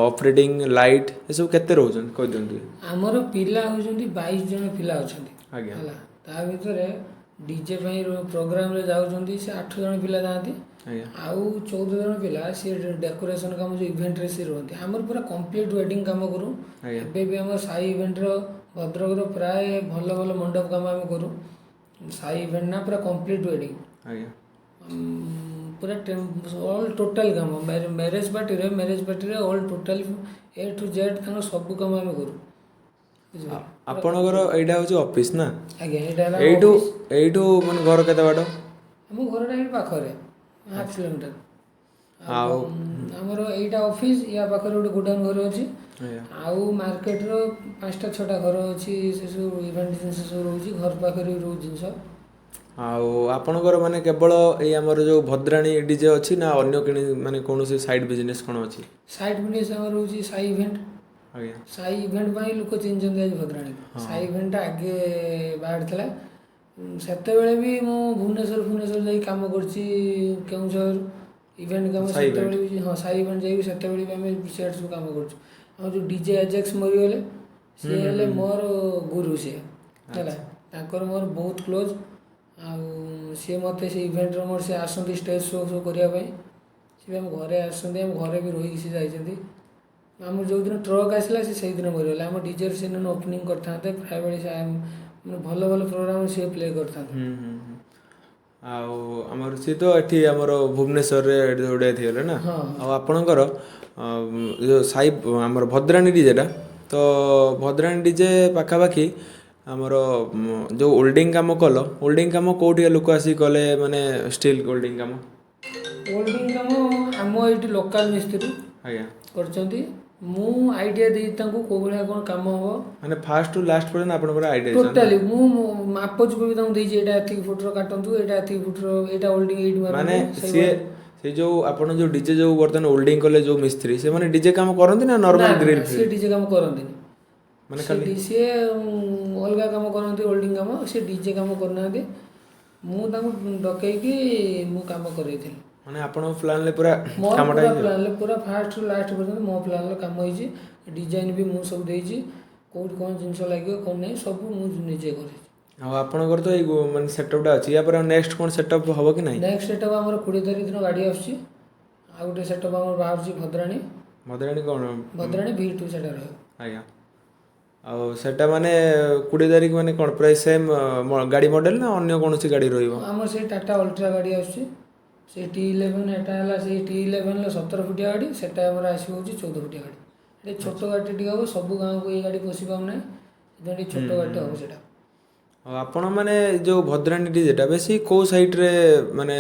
ଅପରେଟିଂ, ଲାଇଟ୍ ଏସବୁ କେତେ ରହୁଛନ୍ତି କହିଦିଅନ୍ତୁ ଟିକେ। ଆମର ପିଲା ହେଉଛନ୍ତି 22 ଜଣ ପିଲା ଅଛନ୍ତି। ହେଲା, ତା ଭିତରେ ଡିଜେ ପାଇଁ ପ୍ରୋଗ୍ରାମରେ ଯାଉଛନ୍ତି ସେ 8 ଜଣ ପିଲା ଯାଆନ୍ତି। ଆଉ 14 ଜଣ ପିଲା ସିଏ ଡେକୋରେସନ୍ କାମ ଯେଉଁ ଇଭେଣ୍ଟରେ ସିଏ ରୁହନ୍ତି। ଆମର ପୁରା କମ୍ପ୍ଲିଟ୍ ୱେଡ଼ିଂ କାମ କରୁ। ଏବେ ବି ଆମ ସାଇ ଇଭେଣ୍ଟର ଭଦ୍ରକର ପ୍ରାୟ ଭଲ ଭଲ ମଣ୍ଡପ କାମ ଆମେ କରୁ। ସାଇ ଇଭେଣ୍ଟ ନା ପୁରା କମ୍ପ୍ଲିଟ୍ ୱେଡ଼ିଂ। ପୁରା ଅଲ୍ ଟୋଟାଲ୍ କାମ ମ୍ୟାରେଜ୍ ପାର୍ଟିରେ all total A to Z ତାଙ୍କର ସବୁ କାମ ଆମେ କରୁ, ବୁଝିପାରିଲେ? ଆପଣଙ୍କର ଏଇଟା ହେଉଛି ଅଫିସ୍ ନା? ଆଜ୍ଞା, ଏଇଟା ହେଲା ଆମ ଏଇଠୁ ଅଫିସ୍। ଏଇଠୁ ମାନେ ଘର କେତେ ବାଟ? ଆମ ଘରଟା ଏଇଠି ପାଖରେ, ହାଫ୍ କିଲୋମିଟର। ଆଉ ଆମର ଏଇଟା ଅଫିସ୍, ୟା ପାଖରେ ଗୋଟେ ଗୋଡାଉନ୍ ଘର ଅଛି। ଆଉ ମାର୍କେଟର ପାଞ୍ଚଟା ଛଅଟା ଘର ଅଛି, ସେ ସବୁ ଇଭେଣ୍ଟ ଜିନିଷ ସବୁ ରହୁଛି, ଘର ପାଖରେ ବି ରହୁଛି ଜିନିଷ। ଆଉ ଆପଣଙ୍କର ମାନେ କେବଳ ଏଇ ଆମର ଯେଉଁ ଭଦ୍ରାଣୀ ଡିଜେ ଅଛି ନା ଅନ୍ୟ କିଣି ମାନେ କୌଣସି ସାଇଡ଼୍ ବିଜନେସ୍ କ'ଣ ଅଛି? ସାଇଡ଼୍ ବିଜନେସ୍ ଆମର ରହୁଛି ସାଇ ଇଭେଣ୍ଟ। ସାଇ ଇଭେଣ୍ଟ ପାଇଁ ଲୋକ ଚିହ୍ନିଛନ୍ତି ଆଜି ଭଦ୍ରାଣୀ। ସାଇ ଇଭେଣ୍ଟଟା ଆଗେ ବାହାରିଥିଲା। ସେତେବେଳେ ବି ମୁଁ ଭୁବନେଶ୍ୱର ଭୁବନେଶ୍ୱର ଯାଇ କାମ କରିଛି, କେଉଁଝର ଇଭେଣ୍ଟ କାମ। ସାଇ ଇଭେଣ୍ଟ। ସେତେବେଳେ ବି, ହଁ, ସାଇ ଇଭେଣ୍ଟ ଯାଇକି ସେତେବେଳେ ବି ଆମେ ସିଆଡ଼େ ସବୁ କାମ କରୁଛୁ। ଆମର ଯେଉଁ ଡିଜେ ଆଜାକ୍ସ ମରିଗଲେ, ସିଏ ହେଲେ ମୋର ଗୁରୁ ସିଏ ହେଲା। ତାଙ୍କର ମୋର ବହୁତ କ୍ଲୋଜ୍। ଆଉ ସିଏ ମୋତେ ସେ ଇଭେଣ୍ଟର ମୋର ସିଏ ଆସନ୍ତି ଷ୍ଟେଜ୍ ଶୋ ସବୁ କରିବା ପାଇଁ। ସିଏ ବି ଆମ ଘରେ ଆସନ୍ତି, ଆମ ଘରେ ବି ରହିକି ସେ ଯାଇଛନ୍ତି। ଆମର ଯେଉଁଦିନ ଟ୍ରକ୍ ଆସିଲା, ସେ ସେଇଦିନ ମରିଗଲେ। ଆମ ଡିଜେର ସେଦିନ ଓପନିଂ କରିଥାନ୍ତେ। ପ୍ରାୟବେଳେ ସେ ମାନେ ଭଲ ଭଲ ପ୍ରୋଗ୍ରାମ୍ ସିଏ ପ୍ଲେ କରିଥାନ୍ତେ। ହୁଁ ହୁଁ ହୁଁ। ଆଉ ଆମର ସିଏ ତ ଏଠି ଆମର ଭୁବନେଶ୍ୱରରେ ଏଠି ଡେଥ୍ ହେଇଗଲେ ନା? ହଁ। ଆଉ ଆପଣଙ୍କର ଯୋଉ ସାଇ ଆମର ଭଦ୍ରାଣୀ ଡିଜେଟା, ତ ଭଦ୍ରାଣୀ ଡିଜେ ପାଖାପାଖି ଆମର ଯୋଉ ୱେଲ୍ଡିଂ କାମ କଲ, ୱେଲ୍ଡିଂ କାମ କୋଉଠିକା ଲୋକ ଆସିକି କଲେ, ମାନେ ଷ୍ଟିଲ୍ ୱେଲ୍ଡିଂ କାମ? ୱେଲ୍ଡିଂ କାମ ଆମ ଏଇଠି ଲୋକାଲ ମିସ୍ତ୍ରୀ କରିଛନ୍ତି। ମୁଁ ଆଇଡ଼ିଆ ଦେଇଛି ତାଙ୍କୁ କୋଉ ଭଳିଆ କ'ଣ କାମ ହେବ। ମାନେ ଫାଷ୍ଟ ଟୁ ଲାଷ୍ଟ ପର୍ଯ୍ୟନ୍ତ ଆପଣଙ୍କର ଆଇଡ଼ିଆ ଦେଇଛନ୍ତି? ଟୋଟାଲି ମୁଁ ମାପ ଚୁପ ବି ତାଙ୍କୁ ଦେଇଛି, ଏଇଟା ଏତିକି ଫୁଟର କାଟନ୍ତୁ, ଏଇଟା ଏତିକି ଫୁଟର, ଏଇଟା ୱେଲ୍ଡିଂ ଏଇଠି ମାନେ ମାରନ୍ତୁ। ସିଏ ସେ ଯୋଉ ଆପଣ ଯୋଉ ଡିଜେ ଯୋଉ ବର୍ତ୍ତମାନ ୱେଲ୍ଡିଂ କଲେ ଯୋଉ ମିସ୍ତ୍ରୀ, ସେମାନେ ଡିଜେ କାମ କରନ୍ତି ନା ନର୍ମାଲ ଗ୍ରିଲ୍? ସିଏ ଡିଜେ କାମ କରନ୍ତିନି। ମାନେ ସିଏ ଅଲଗା କାମ କରନ୍ତି, ୱେଲ୍ଡିଂ କାମ। ସିଏ ଡିଜେ କାମ କରୁନାହାନ୍ତି। ମୁଁ ତାଙ୍କୁ ଡକେଇକି ମୁଁ କାମ କରେଇଥିଲି। ମାନେ ଆପଣଙ୍କ ପ୍ଲାନ୍ରେ ପୁରା ମୋର କାମଟା ପୁରା ହେଇଯିବ? ପ୍ଲାନ୍ରେ ପୁରା ଫାଷ୍ଟରୁ ଲାଷ୍ଟ ପର୍ଯ୍ୟନ୍ତ ମୋ ପ୍ଲାନ୍ର କାମ ହେଇଛି। ଡିଜାଇନ୍ ବି ମୁଁ ସବୁ ଦେଇଛି, କୋଉଠି କ'ଣ ଜିନିଷ ଲାଗିବ କ'ଣ ନାହିଁ, ସବୁ ମୁଁ ନିଜେ କରିଛି। ଆଉ ଆପଣଙ୍କର ତ ଏଇ ମାନେ ସେଟଅପ୍ଟା ଅଛି, ୟା ପରେ ଆଉ ନେକ୍ସଟ କ'ଣ ସେଟଅପ୍ ହବ କି ନାହିଁ? ନେକ୍ସଟ ସେଟଅପ୍ ଆମର 20 ତାରିଖ ଦିନ ଗାଡ଼ି ଆସୁଛି। ଆଉ ଗୋଟେ ସେଟଅପ୍ ଆମର ବାହାରୁଛି ଭଦ୍ରାଣୀ। ଭଦ୍ରାଣୀ କ'ଣ? ଭଦ୍ରାଣୀ V2 ସେଟା ରହିବ। ଆଜ୍ଞା, ଆଉ ସେଟା ମାନେ 20 ତାରିଖ ମାନେ କ'ଣ ପ୍ରାୟ ସେମ୍ ଗାଡ଼ି ମଡ଼େଲ୍ ନା ଅନ୍ୟ କୌଣସି ଗାଡ଼ି ରହିବ? ଆମର ସେଇ ଟାଟା ଅଲ୍ଟ୍ରା ଗାଡ଼ି ଆସୁଛି, ସେଇ T11। ଏଟା ହେଲା ସେଇ T11ର 17 ଫୁଟିଆ ଗାଡ଼ି, ସେଟା ଆମର ଆସିବ ହେଉଛି 14 ଫୁଟିଆ ଗାଡ଼ି। ଏଠି ଛୋଟ ଗାଡ଼ିଟେ ଟିକେ ହେବ, ସବୁ ଗାଁକୁ ଏଇ ଗାଡ଼ି ପଶି ପାରୁନାହିଁ, ସେଥିପାଇଁ ଟିକେ ଛୋଟ ଗାଡ଼ିଟେ ହେବ ସେଟା। ଆଉ ଆପଣ ମାନେ ଯେଉଁ ଭଦ୍ରାଣୀ ଡିଜେଟା ବେଶୀ କେଉଁ ସାଇଡ଼୍ରେ ମାନେ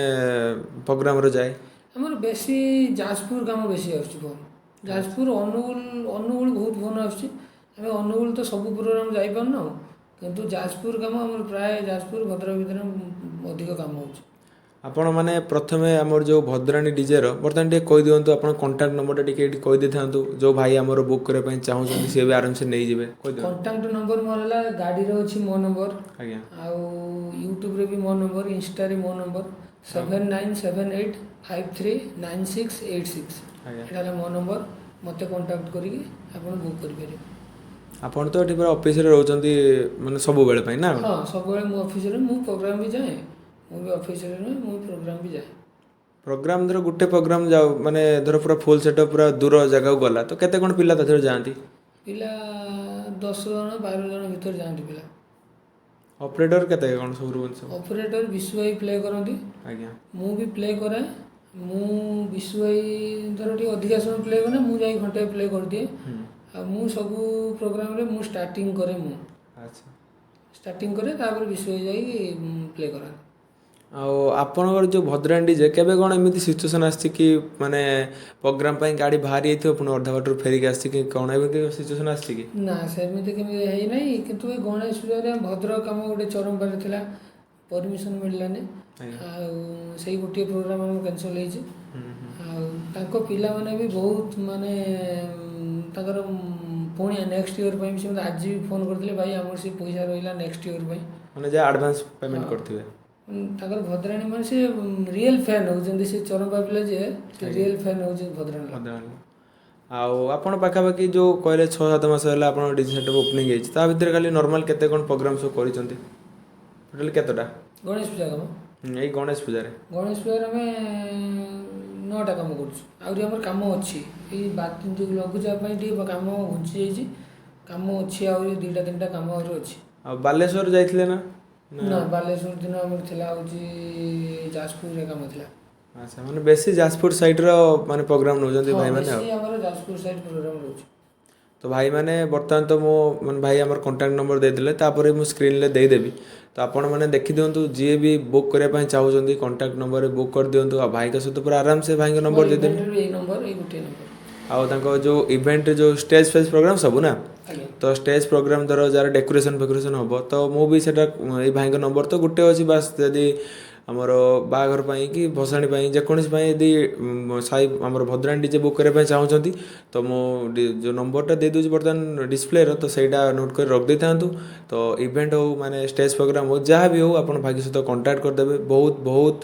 ପ୍ରୋଗ୍ରାମରେ ଯାଏ? ଆମର ବେଶୀ ଯାଜପୁର କାମ ବେଶୀ ଆସୁଛି ଫୋନ୍, ଯାଜପୁର, ଅନୁଗୁଳ। ଅନୁଗୁଳ ବହୁତ ଫୋନ୍ ଆସୁଛି। ଆମେ ଅନୁଗୁଳ ତ ସବୁ ପ୍ରୋଗ୍ରାମ ଯାଇପାରୁନୁ, କିନ୍ତୁ ଯାଜପୁର କାମ ଆମର ପ୍ରାୟ ଯାଜପୁର ଭଦ୍ରକ ଭିତରେ ଅଧିକ କାମ ହେଉଛି। ଆପଣ ମାନେ ପ୍ରଥମେ ଆମର ଯେଉଁ ଭଦ୍ରାଣୀ ଡିଜେର ବର୍ତ୍ତମାନ ଟିକେ କହିଦିଅନ୍ତୁ, ଆପଣ କଣ୍ଟାକ୍ଟ ନମ୍ବରଟା ଟିକେ ଏଇଠି କହିଦେଇଥାନ୍ତୁ, ଯେଉଁ ଭାଇ ଆମର ବୁକ୍ କରିବା ପାଇଁ ଚାହୁଁଛନ୍ତି ସିଏ ବି ଆରାମସେ ନେଇଯିବେ, କହିଦିଅନ୍ତୁ। କଣ୍ଟାକ୍ଟ ନମ୍ବର ମୋର ହେଲା, ଗାଡ଼ିରେ ଅଛି ମୋ ନମ୍ବର। ଆଉ ୟୁଟ୍ୟୁବରେ ବି ମୋ ନମ୍ବର, ଇନଷ୍ଟାରେ ମୋ ନମ୍ବର 7978539686। ଏଇଟା ହେଲା ମୋ ନମ୍ବର। ମୋତେ କଣ୍ଟାକ୍ଟ କରିକି ଆପଣ ବୁକ୍ କରିପାରିବେ। ଆପଣ ତ ଏଠି ପୁରା ଅଫିସରେ ରହୁଛନ୍ତି ମାନେ ସବୁବେଳେ ପାଇଁ ନା କ'ଣ? ହଁ, ସବୁବେଳେ ମୁଁ ଅଫିସରେ, ମୁଁ ପ୍ରୋଗ୍ରାମ ବି ଯାଏ। ମୁଁ ବି ଅଫିସରେ ରୁହେ, ମୁଁ ପ୍ରୋଗ୍ରାମ ବି ଯାଏ। ପ୍ରୋଗ୍ରାମ ଧର ଗୋଟେ ପ୍ରୋଗ୍ରାମ ଯାଉ, ମାନେ ଧର ପୁରା ଫୁଲ୍ ସେଟଅପ୍ ପୁରା ଦୂର ଜାଗାକୁ ଗଲା, ତ କେତେ କ'ଣ ପିଲା ତା ଦେହରେ ଯାଆନ୍ତି? ପିଲା 10 ଜଣ 12 ଜଣ ଭିତରେ ଯାଆନ୍ତି ପିଲା। ଅପରେଟର କେତେ କ'ଣ ସବୁ ରୁହନ୍ତି ସବୁ? ଅପରେଟର ବିଶୁ ଭାଇ ପ୍ଲେ କରନ୍ତି। ମୁଁ ବି ପ୍ଲେ କରେ। ମୁଁ ବିଶୁ ଭାଇ ଧର ଟିକେ ଅଧିକା ସମୟ ପ୍ଲେ କରେ, ମୁଁ ଯାଇ ଘଣ୍ଟାଏ ପ୍ଲେ କରିଦିଏ। ଆଉ ମୁଁ ସବୁ ପ୍ରୋଗ୍ରାମରେ ମୁଁ ଷ୍ଟାର୍ଟିଂ କରେ ମୁଁ। ଷ୍ଟାର୍ଟିଂ କରେ, ତାପରେ ବିଶୁ ଭାଇ ଯାଇକି ପ୍ଲେ କରନ୍ତି। ଆଉ ଆପଣଙ୍କର ଯେଉଁ ଭଦ୍ରାଣୀ ଡିଜେ, କେବେ କ'ଣ ଏମିତି ସିଚୁଏସନ୍ ଆସିଛି କି, ମାନେ ପ୍ରୋଗ୍ରାମ୍ ପାଇଁ ଗାଡ଼ି ବାହାରି ଯାଇଥିବ, ପୁଣି ଅଧା ବାଟରୁ ଫେରିକି ଆସିଛି କି କ'ଣ, ଏମିତି ସିଚୁଏସନ୍ ଆସିଛି କି? ନା, ସେମିତି କେମିତି ହେଇନାହିଁ। କିନ୍ତୁ ଏ ଗଣେଶ ପୂଜାରେ ଆମ ଭଦ୍ରକ କାମ ଗୋଟେ ଚରମ୍ପାରେ ଥିଲା, ପରମିସନ୍ ମିଳିଲାନି। ଆଉ ସେଇ ଗୋଟିଏ ପ୍ରୋଗ୍ରାମ୍ ଆମର କ୍ୟାନସଲ୍ ହେଇଛି। ଆଉ ତାଙ୍କ ପିଲାମାନେ ବି ବହୁତ ମାନେ ତାଙ୍କର ପୁଣି ନେକ୍ସଟ ଇୟର୍ ପାଇଁ ବି ସେ ମୋତେ ଆଜି ବି ଫୋନ୍ କରିଥିଲେ, ଭାଇ, ଆମର ସେ ପଇସା ରହିଲା ନେକ୍ସଟ ଇୟର୍ ପାଇଁ। ମାନେ ଯାହା ଆଡ଼ଭାନ୍ସ ପେମେଣ୍ଟ କରିଥିବେ। ତାଙ୍କର ଭଦ୍ରାଣୀ ମାନେ ସେ ରିଏଲ୍ ଫ୍ୟାନ୍ ହେଉଛନ୍ତି। ସେ ଚରମ୍ପା ପିଲା ଯିଏ, ସେ ରିଏଲ୍ ଫ୍ୟାନ୍ ହେଉଛନ୍ତି ଭଦ୍ରାଣୀର। ଭଦ୍ରାଣୀ। ଆଉ ଆପଣ ପାଖାପାଖି ଯେଉଁ କହିଲେ 6-7 ମାସ ହେଲା ଆପଣ ଡିଜେ ସେଟଅପ୍ ଓପନିଂ ହେଇଛି, ତା ଭିତରେ ଖାଲି ନର୍ମାଲ୍ କେତେ କ'ଣ ପ୍ରୋଗ୍ରାମ୍ ସବୁ କରିଛନ୍ତି? ଟୋଟାଲି କେତେଟା? ଗଣେଶ ପୂଜା କାମ? ଏଇ ଗଣେଶ ପୂଜାରେ। ଗଣେଶ ପୂଜାରେ ଆମେ ନଅଟା କାମ କରୁଛୁ। ଆହୁରି ଆମର କାମ ଅଛି। ଏଇ ଯେଉଁ ଲଘୁଚାପ ପାଇଁ ଟିକେ କାମ ଘୁଞ୍ଚି ଯାଇଛି। କାମ ଅଛି, ଆହୁରି ଦୁଇଟା ତିନିଟା କାମ ଆହୁରି ଅଛି। ଆଉ ବାଲେଶ୍ୱର ଯାଇଥିଲେ ନା? ନା, ବାଲେଶ୍ୱର ଦିନ ଆମର ଥିଲା ହେଉଛି ଯାଜପୁରରେ କାମ ଥିଲା। ଆଚ୍ଛା, ମାନେ ବେଶୀ ଯାଜପୁର ସାଇଡ଼୍ର ମାନେ ପ୍ରୋଗ୍ରାମ୍ ନେଉଛନ୍ତି ଭାଇମାନେ ଆଉ। ବେଶୀ ଆମର ଯାଜପୁର ସାଇଡ଼୍ ପ୍ରୋଗ୍ରାମ୍ ରହୁଛି। ତ ଭାଇମାନେ, ବର୍ତ୍ତମାନ ତ ମୁଁ ମାନେ ଭାଇ ଆମର କଣ୍ଟାକ୍ଟ ନମ୍ବର ଦେଇଦେଲେ, ତାପରେ ମୁଁ ସ୍କ୍ରିନ୍ରେ ଦେଇଦେବି। ତ ଆପଣମାନେ ଦେଖିଦିଅନ୍ତୁ, ଯିଏ ବି ବୁକ୍ କରିବା ପାଇଁ ଚାହୁଁଛନ୍ତି କଣ୍ଟାକ୍ଟ ନମ୍ବରରେ ବୁକ୍ କରିଦିଅନ୍ତୁ। ଆଉ ଭାଇଙ୍କ ସହିତ ପୁରା ଆରାମସେ ଭାଇଙ୍କ ନମ୍ବର ଦେଇଦେବି। ଇଭେଣ୍ଟରେ ବି ଏଇ ନମ୍ବର, ଏଇ ଗୋଟିଏ ନମ୍ବର। ଆଉ ତାଙ୍କ ଯେଉଁ ଇଭେଣ୍ଟରେ ଯେଉଁ ଷ୍ଟେଜ୍ ଫେଜ୍ ପ୍ରୋଗ୍ରାମ୍ ସବୁ ନା? ଆଜ୍ଞା। ତ ଷ୍ଟେଜ୍ ପ୍ରୋଗ୍ରାମ୍ ଧର ଯାହାର ଡେକୋରେସନ୍ ଫେକୋରେସନ୍ ହେବ, ତ ମୁଁ ବି ସେଇଟା ଏଇ ଭାଇଙ୍କ ନମ୍ବର ତ ଗୋଟେ ଅଛି ବାସ୍। ଯଦି ଆମର ବାହାଘର ପାଇଁ କି ଭସାଣି ପାଇଁ, ଯେକୌଣସି ପାଇଁ ଯଦି ସାଇ ଆମର ଭଦ୍ରାଣୀ ଡିଜେ ବୁକ୍ କରିବା ପାଇଁ ଚାହୁଁଛନ୍ତି, ତ ମୁଁ ଯେଉଁ ନମ୍ବରଟା ଦେଇଦେଉଛି ବର୍ତ୍ତମାନ ଡିସପ୍ଲେର, ତ ସେଇଟା ନୋଟ୍ କରି ରଖିଦେଇଥାନ୍ତୁ। ତ ଇଭେଣ୍ଟ ହଉ, ମାନେ ଷ୍ଟେଜ୍ ପ୍ରୋଗ୍ରାମ୍ ହଉ, ଯାହା ବି ହଉ, ଆପଣ ଭାଇଙ୍କ ସହିତ କଣ୍ଟାକ୍ଟ କରିଦେବେ। ବହୁତ ବହୁତ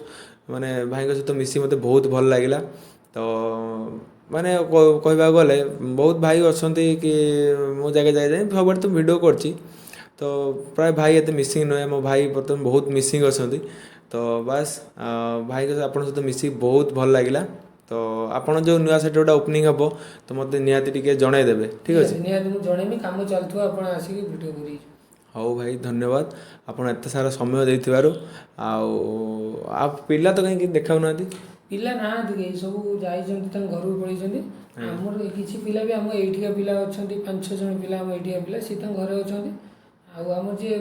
ମାନେ ଭାଇଙ୍କ ସହିତ ମିଶି ମୋତେ ବହୁତ ଭଲ ଲାଗିଲା। ତ ମାନେ କହିବାକୁ ଗଲେ ବହୁତ ଭାଇ ଅଛନ୍ତି କି ମୁଁ ଜାଗା ଜାଗା ଯାଇ ସବୁଆଡ଼େ ତ ଭିଡ଼ିଓ କରିଛି, ତ ପ୍ରାୟ ଭାଇ ଏତେ ମିସିଂ ନୁହେଁ। ମୋ ଭାଇ ବର୍ତ୍ତମାନ ବହୁତ ମିସିଂ ଅଛନ୍ତି। ତ ବାସ୍, ଭାଇଙ୍କ ସହ ଆପଣଙ୍କ ସହିତ ମିଶିକି ବହୁତ ଭଲ ଲାଗିଲା। ତ ଆପଣ ଯେଉଁ ନୂଆ ସେଟ୍ ଗୋଟେ ଓପନିଂ ହେବ, ତ ମୋତେ ନିହାତି ଟିକେ ଜଣାଇଦେବେ, ଠିକ୍ ଅଛି? ନିହାତି, ମୁଁ ଜଣେଇବି। କାମ ଚାଲୁଥିବ, ଆପଣ ଆସିକି ଭିଡ଼ିଓ କରିକି ଯିବେ। ହଉ ଭାଇ, ଧନ୍ୟବାଦ ଆପଣ ଏତେ ସାରା ସମୟ ଦେଇଥିବାରୁ। ଆଉ ଆଉ ପିଲା ତ କାହିଁକି ଦେଖାଉନାହାନ୍ତି? ପିଲା ନାହାନ୍ତି କେହି, ସବୁ ଯାଇଛନ୍ତି, ତାଙ୍କ ଘରକୁ ପଳେଇଛନ୍ତି। ଆମର ଏ କିଛି ପିଲା ବି ଆମ ଏଇଠିକା ପିଲା ଅଛନ୍ତି, 5-6 ଜଣ ପିଲା ଆମ ଏଇଠିକା ପିଲା, ସିଏ ତାଙ୍କ ଘରେ ଅଛନ୍ତି। ଆଉ ଆମର ଯିଏ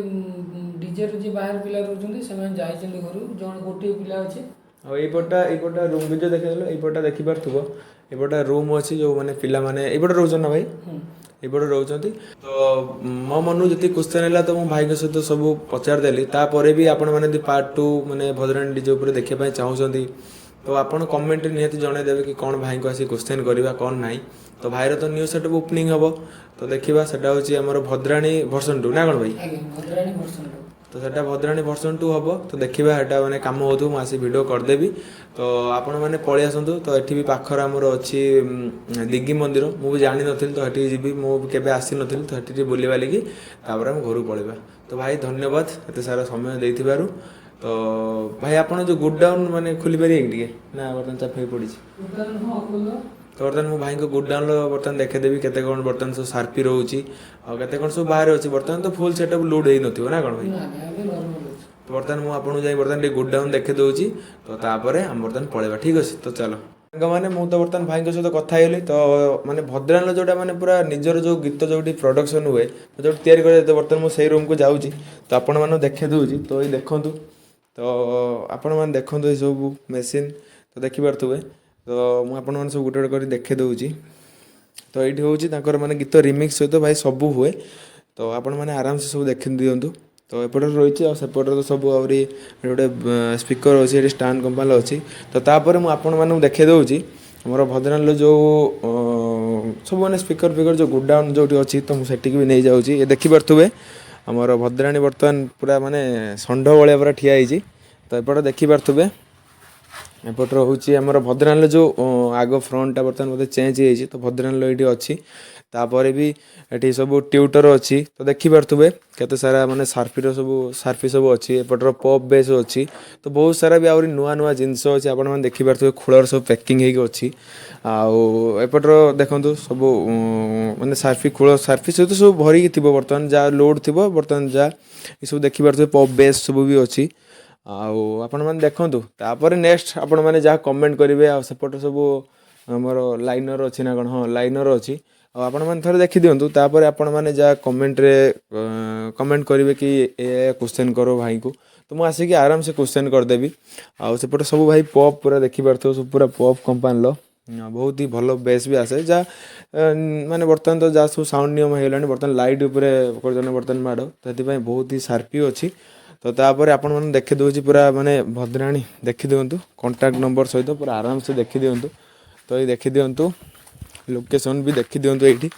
ଡିଜେର ଯିଏ ବାହାର ପିଲା ରହୁଛନ୍ତି, ସେମାନେ ଯାଇଛନ୍ତି ଘରକୁ। ଜଣେ ଗୋଟିଏ ପିଲା ଅଛି। ଆଉ ଏଇପଟଟା ରୁମ୍ ବି ଯେଉଁ ଦେଖାଇଦେଲ, ଏଇପଟଟା ଦେଖିପାରୁଥିବ, ଏଇପଟଟା ରୁମ୍ ଅଛି, ଯେଉଁ ମାନେ ପିଲାମାନେ ଏଇପଟେ ରହୁଛନ୍ତି ନା ଭାଇ? ହୁଁ। ଏଇପଟେ ରହୁଛନ୍ତି। ତ ମୋ ମନକୁ ଯେତିକି କ୍ୱେଶ୍ଚନ୍ ହେଲା, ତ ମୁଁ ଭାଇଙ୍କ ସହିତ ସବୁ ପଚାରିଦେଲି। ତାପରେ ବି ଆପଣମାନେ ଯଦି ପାର୍ଟ ଟୁ ମାନେ ଭଦ୍ରାଣୀ ଡିଜେ ଉପରେ ଦେଖିବା ପାଇଁ ଚାହୁଁଛନ୍ତି, ତ ଆପଣ କମେଣ୍ଟରେ ନିହାତି ଜଣାଇଦେବେ କି କ'ଣ ଭାଇଙ୍କୁ ଆସିକି କ୍ୱେଶ୍ଚନ୍ କରିବା, କ'ଣ ନାହିଁ। ତ ଭାଇର ତ ନ୍ୟୁ ସେଟଅପ୍ ଓପନିଂ ହେବ, ତ ଦେଖିବା। ସେଟା ହେଉଛି ଆମର ଭଦ୍ରାଣୀ ଭର୍ସନ୍ ଟୁ ନା କ'ଣ ଭାଇ? ଆଜ୍ଞା, ଭଦ୍ରାଣୀ ଭର୍ସନ୍ ଟୁ। ତ ସେଟା ଭଦ୍ରାଣୀ ଭର୍ସନ୍ ଟୁ ହେବ। ତ ଦେଖିବା, ସେଟା ମାନେ କାମ ହେଉଥିବ, ମୁଁ ଆସି ଭିଡ଼ିଓ କରିଦେବି। ତ ଆପଣମାନେ ପଳେଇ ଆସନ୍ତୁ। ତ ଏଠି ବି ପାଖରେ ଆମର ଅଛି ଦିଗି ମନ୍ଦିର, ମୁଁ ବି ଜାଣିନଥିଲି। ତ ସେଠିକି ଯିବି, ମୁଁ ବି କେବେ ଆସିନଥିଲି। ତ ସେଠି ଟିକେ ବୁଲିବାଲିକି ତାପରେ ଆମେ ଘରକୁ ପଳେଇବା। ତ ଭାଇ, ଧନ୍ୟବାଦ ଏତେ ସାରା ସମୟ ଦେଇଥିବାରୁ। ତ ଭାଇ, ଆପଣ ଯେଉଁ ଗୋଡାଉନ୍ ମାନେ ଖୋଲିପାରିବେ କି ଟିକେ, ନା ବର୍ତ୍ତମାନ ଚାବି ଫାବି ପଡ଼ିଛି? ହଁ, ଖୋଲ। ତ ବର୍ତ୍ତମାନ ମୁଁ ଭାଇଙ୍କ ଗୋଡାଉନ୍ର ବର୍ତ୍ତମାନ ଦେଖେଇଦେବି କେତେ କ'ଣ ବର୍ତ୍ତମାନ ସବୁ ସାର୍ପି ରହୁଛି ଆଉ କେତେ କ'ଣ ସବୁ ବାହାରେ ଅଛି। ବର୍ତ୍ତମାନ ତ ଫୁଲ୍ ସେଟଅପ୍ ଲୋଡ୍ ହେଇନଥିବ ନା କ'ଣ ଭାଇ? ନା ନା, ଏବେ ନର୍ମାଲ୍ ଅଛି। ତ ବର୍ତ୍ତମାନ ମୁଁ ଆପଣଙ୍କୁ ଯାଇ ବର୍ତ୍ତମାନ ଟିକେ ଗୋଡାଉନ୍ ଦେଖେଇ ଦେଉଛି, ତ ତାପରେ ଆମେ ବର୍ତ୍ତମାନ ପଳେଇବା, ଠିକ୍ ଅଛି? ତ ଚାଲ ସାଙ୍ଗମାନେ, ମୁଁ ତ ବର୍ତ୍ତମାନ ଭାଇଙ୍କ ସହିତ କଥା ହେଇଗଲି। ତ ମାନେ ଭଦ୍ରାଣୀର ଯେଉଁଟା ମାନେ ପୁରା ନିଜର ଯେଉଁ ଗୀତ ଯେଉଁଠି ପ୍ରଡକ୍ସନ୍ ହୁଏ, ଯେଉଁଠି ତିଆରି କରାଯାଏ, ତ ବର୍ତ୍ତମାନ ମୁଁ ସେଇ ରୁମ୍କୁ ଯାଉଛି। ତ ଆପଣମାନଙ୍କୁ ଦେଖେଇ ଦେଉଛି। ତ ଏଇ ଦେଖନ୍ତୁ, ତ ଆପଣମାନେ ଦେଖନ୍ତୁ ଏସବୁ ମେସିନ୍ ତ ଦେଖିପାରୁଥିବେ। ତ ମୁଁ ଆପଣମାନେ ସବୁ ଗୋଟେ ଗୋଟେ କରି ଦେଖେଇ ଦେଉଛି। ତ ଏଇଠି ହେଉଛି ତାଙ୍କର ମାନେ ଗୀତ ରିମିକ୍ସ ସହିତ ଭାଇ ସବୁ ହୁଏ। ତ ଆପଣମାନେ ଆରାମସେ ସବୁ ଦେଖି ଦିଅନ୍ତୁ। ତ ଏପଟରେ ରହିଛି, ଆଉ ସେପଟରେ ତ ସବୁ ଆହୁରି ଏଠି ଗୋଟେ ସ୍ପିକର ଅଛି, ଏଠି ଷ୍ଟାଣ୍ଡ କମ୍ପାନୀ ଅଛି। ତ ତାପରେ ମୁଁ ଆପଣମାନଙ୍କୁ ଦେଖେଇ ଦେଉଛି ଆମର ଭଦ୍ରାଣୀର ଯେଉଁ ସବୁ ମାନେ ସ୍ପିକର ଫିକର ଯେଉଁ ଗୋଡାଉନ୍ ଯେଉଁଠି ଅଛି, ତ ମୁଁ ସେଠିକି ବି ନେଇଯାଉଛି। ଏ ଦେଖିପାରୁଥିବେ, ଆମର ଭଦ୍ରାଣୀ ବର୍ତ୍ତମାନ ପୁରା ମାନେ ଷଣ୍ଢ ଭଳିଆ ପୁରା ଠିଆ ହେଇଛି। ତ ଏପଟେ ଦେଖିପାରୁଥିବେ, ଏପଟରେ ହେଉଛି ଆମର ଭଦ୍ରାଣୀର ଯେଉଁ ଆଗ ଫ୍ରଣ୍ଟଟା ବର୍ତ୍ତମାନ ବୋଧେ ଚେଞ୍ଜ ହେଇଯାଇଛି। ତ ଭଦ୍ରାଣୀର ଏଇଠି ଅଛି। ତାପରେ ବି ଏଠି ସବୁ ଟ୍ୟୁଟର ଅଛି। ତ ଦେଖିପାରୁଥିବେ କେତେ ସାରା ମାନେ ସାର୍ପିର ସବୁ ସାର୍ପି ସବୁ ଅଛି, ଏପଟର ପପ୍ ବେସ୍ ଅଛି। ତ ବହୁତ ସାରା ବି ଆହୁରି ନୂଆ ନୂଆ ଜିନିଷ ଅଛି। ଆପଣମାନେ ଦେଖିପାରୁଥିବେ ଖୋଳର ସବୁ ପ୍ୟାକିଂ ହେଇକି ଅଛି। ଆଉ ଏପଟର ଦେଖନ୍ତୁ ସବୁ ମାନେ ସାର୍ପି ଖୋଳ ସାର୍ପି ସହିତ ସବୁ ଭରିକି ଥିବ, ବର୍ତ୍ତମାନ ଯାହା ଲୋଡ଼୍ ଥିବ, ବର୍ତ୍ତମାନ ଯାହା ଏସବୁ ଦେଖିପାରୁଥିବେ ପପ୍ ବେସ୍ ସବୁ ବି ଅଛି। ଆଉ ଆପଣମାନେ ଦେଖନ୍ତୁ, ତାପରେ ନେକ୍ସଟ ଆପଣମାନେ ଯାହା କମେଣ୍ଟ କରିବେ। ଆଉ ସେପଟେ ସବୁ ଆମର ଲାଇନର୍ ଅଛି ନା କ'ଣ? ହଁ, ଲାଇନର୍ ଅଛି। ଆଉ ଆପଣମାନେ ଥରେ ଦେଖିଦିଅନ୍ତୁ, ତାପରେ ଆପଣମାନେ ଯାହା କମେଣ୍ଟରେ କମେଣ୍ଟ କରିବେ କି ଏ କ୍ୱେଶ୍ଚନ୍ କର ଭାଇଙ୍କୁ, ତ ମୁଁ ଆସିକି ଆରାମସେ କ୍ୱେଶ୍ଚନ୍ କରିଦେବି। ଆଉ ସେପଟେ ସବୁ ଭାଇ ପପ୍ ପୁରା ଦେଖିପାରୁଥିବ, ସବୁ ପୁରା ପପ୍ କମ୍ପାନୀର ବହୁତ ହି ଭଲ ବେସ୍ ବି ଆସେ। ଯାହା ମାନେ ବର୍ତ୍ତମାନ ତ ଯାହା ସବୁ ସାଉଣ୍ଡ ନିୟମ ହେଇଗଲାଣି, ବର୍ତ୍ତମାନ ଲାଇଟ୍ ଉପରେ କରୁଛନ୍ତି ବର୍ତ୍ତମାନ ମାଡ଼, ତ ସେଥିପାଇଁ ବହୁତ ହି ସାର୍ପି ଅଛି। ତ ତାପରେ ଆପଣମାନେ ଦେଖିଦେଉଛି ପୁରା ମାନେ ଭଦ୍ରାଣୀ ଦେଖିଦିଅନ୍ତୁ, କଣ୍ଟାକ୍ଟ ନମ୍ବର ସହିତ ପୁରା ଆରାମସେ ଦେଖିଦିଅନ୍ତୁ। ତ ଏଇ ଦେଖିଦିଅନ୍ତୁ, ଲୋକେସନ୍ ବି ଦେଖିଦିଅନ୍ତୁ, ଏଇଠି